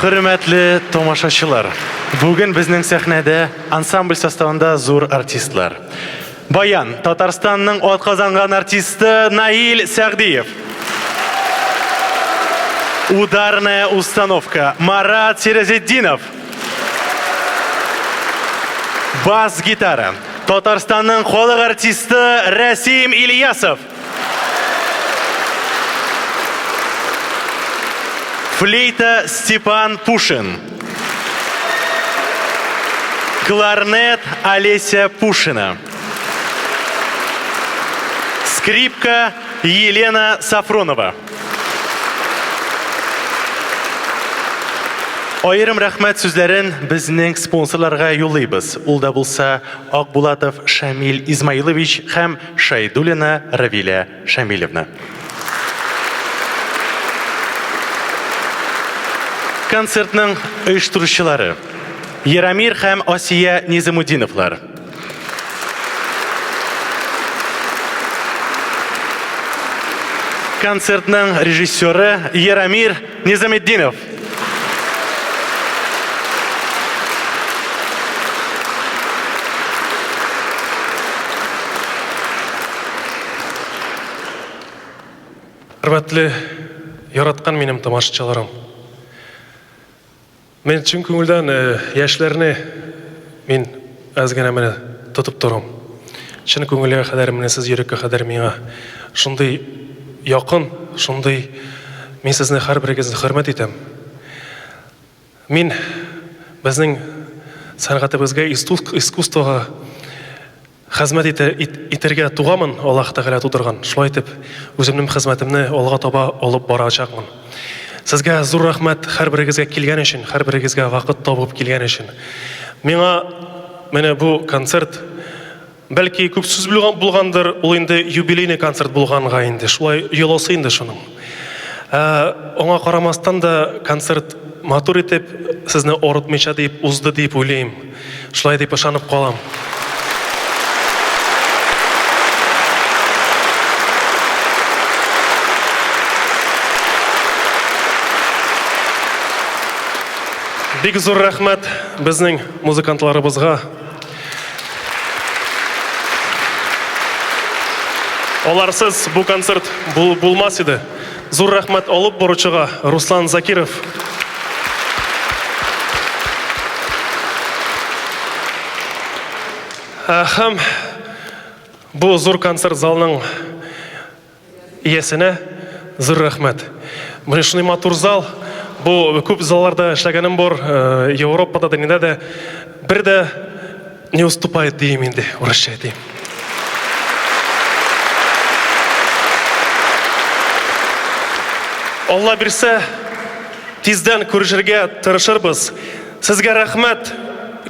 Хөрмәтле тамашачылар, бүген безнең сәхнәдә ансамбль составында зур артистлар. Баян, Татарстанның атказанган артисты Наил Сәгъдиев. Ударная установка Марат Сиразетдинов. Бас-гитара Татарстанның халык артисты Рәсим Ильясов. Флейта Степан Пушин. Кларнет Олеся Пушина. Скрипка Елена Сафронова. Аерым рәхмәт сүзләрен безнең спонсорларга юллыйбыз. Ул да булса Акбулатов Шамил Измаилович һәм Шайдуллина Равилә Шамилевна. Концертның оештыручылары Ярамир һәм Асия Низамутдиновлар. Концертның режиссеры Ярамир Низаметдинов. Хөрмәтле, яраткан минем тамашачыларым. Мин чын күңелдән яшьләрне мин әз генә менә тотып торам. Чын күңелгә кадәр менә сез йөрәккә кадәр миңа шундый якын, шундый мин сезне һәрберегезне хөрмәт итәм. Мин безнең сәнгатебезгә, искусствога Хезмәт итә, итәргә туганмын, Аллаһ Тәгалә тудырган. Шулай итеп, үземнең хезмәтемне алга таба алып барачакмын. Сезгә зур рәхмәт һәрберегезгә килгән өчен, һәрберегезгә вакыт табып килгән өчен. Миңа менә бу концерт бәлки күп сүз булгандыр, ул инде юбилейный концерт булганга инде, шулай йоласы инде шуның. Ә, аңа карамастан да концерт матур итеп, сезне арытмыйча дип узды дип уйлыйм. Шулай дип ышанып калам. Бик зур рәхмәт безнең музыкантларыбызга. Аларсыз бу концерт булмас иде. Зур рәхмәт алып баручыга Руслан Закиров. Һәм бу зур концерт залының иясенә зур рәхмәт. Менә шундый матур зал. Бу күп залларда эшләгәнем бар, Европада да, нидә дә. Бер дә не уступает диим инде, урысча әйтим. Алла бирсә, тиздән күрешергә тырышырбыз. Сезгә рәхмәт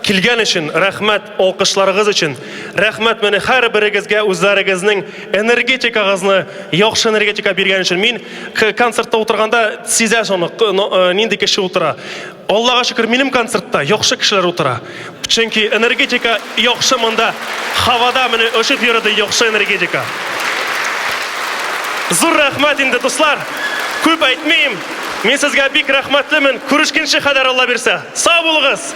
килгән өчен, рәхмәт алкышларыгыз өчен, рәхмәт менә һәрберегезгә үзләрегезнең энергетикагызны, яхшы энергетика биргән өчен. Мин концертта утырганда сизәсең аны, нинди кеше утыра. Аллага шөкер, минем концертта яхшы кешеләр утыра. Чөнки энергетика яхшы монда. Һавада менә очып йөрде яхшы энергетика. Зур рәхмәт инде, дуслар. Күп әйтмим. Мин сезгә бик рәхмәтлемен. Күрешкенче кадәр Алла бирсә. Сау булыгыз!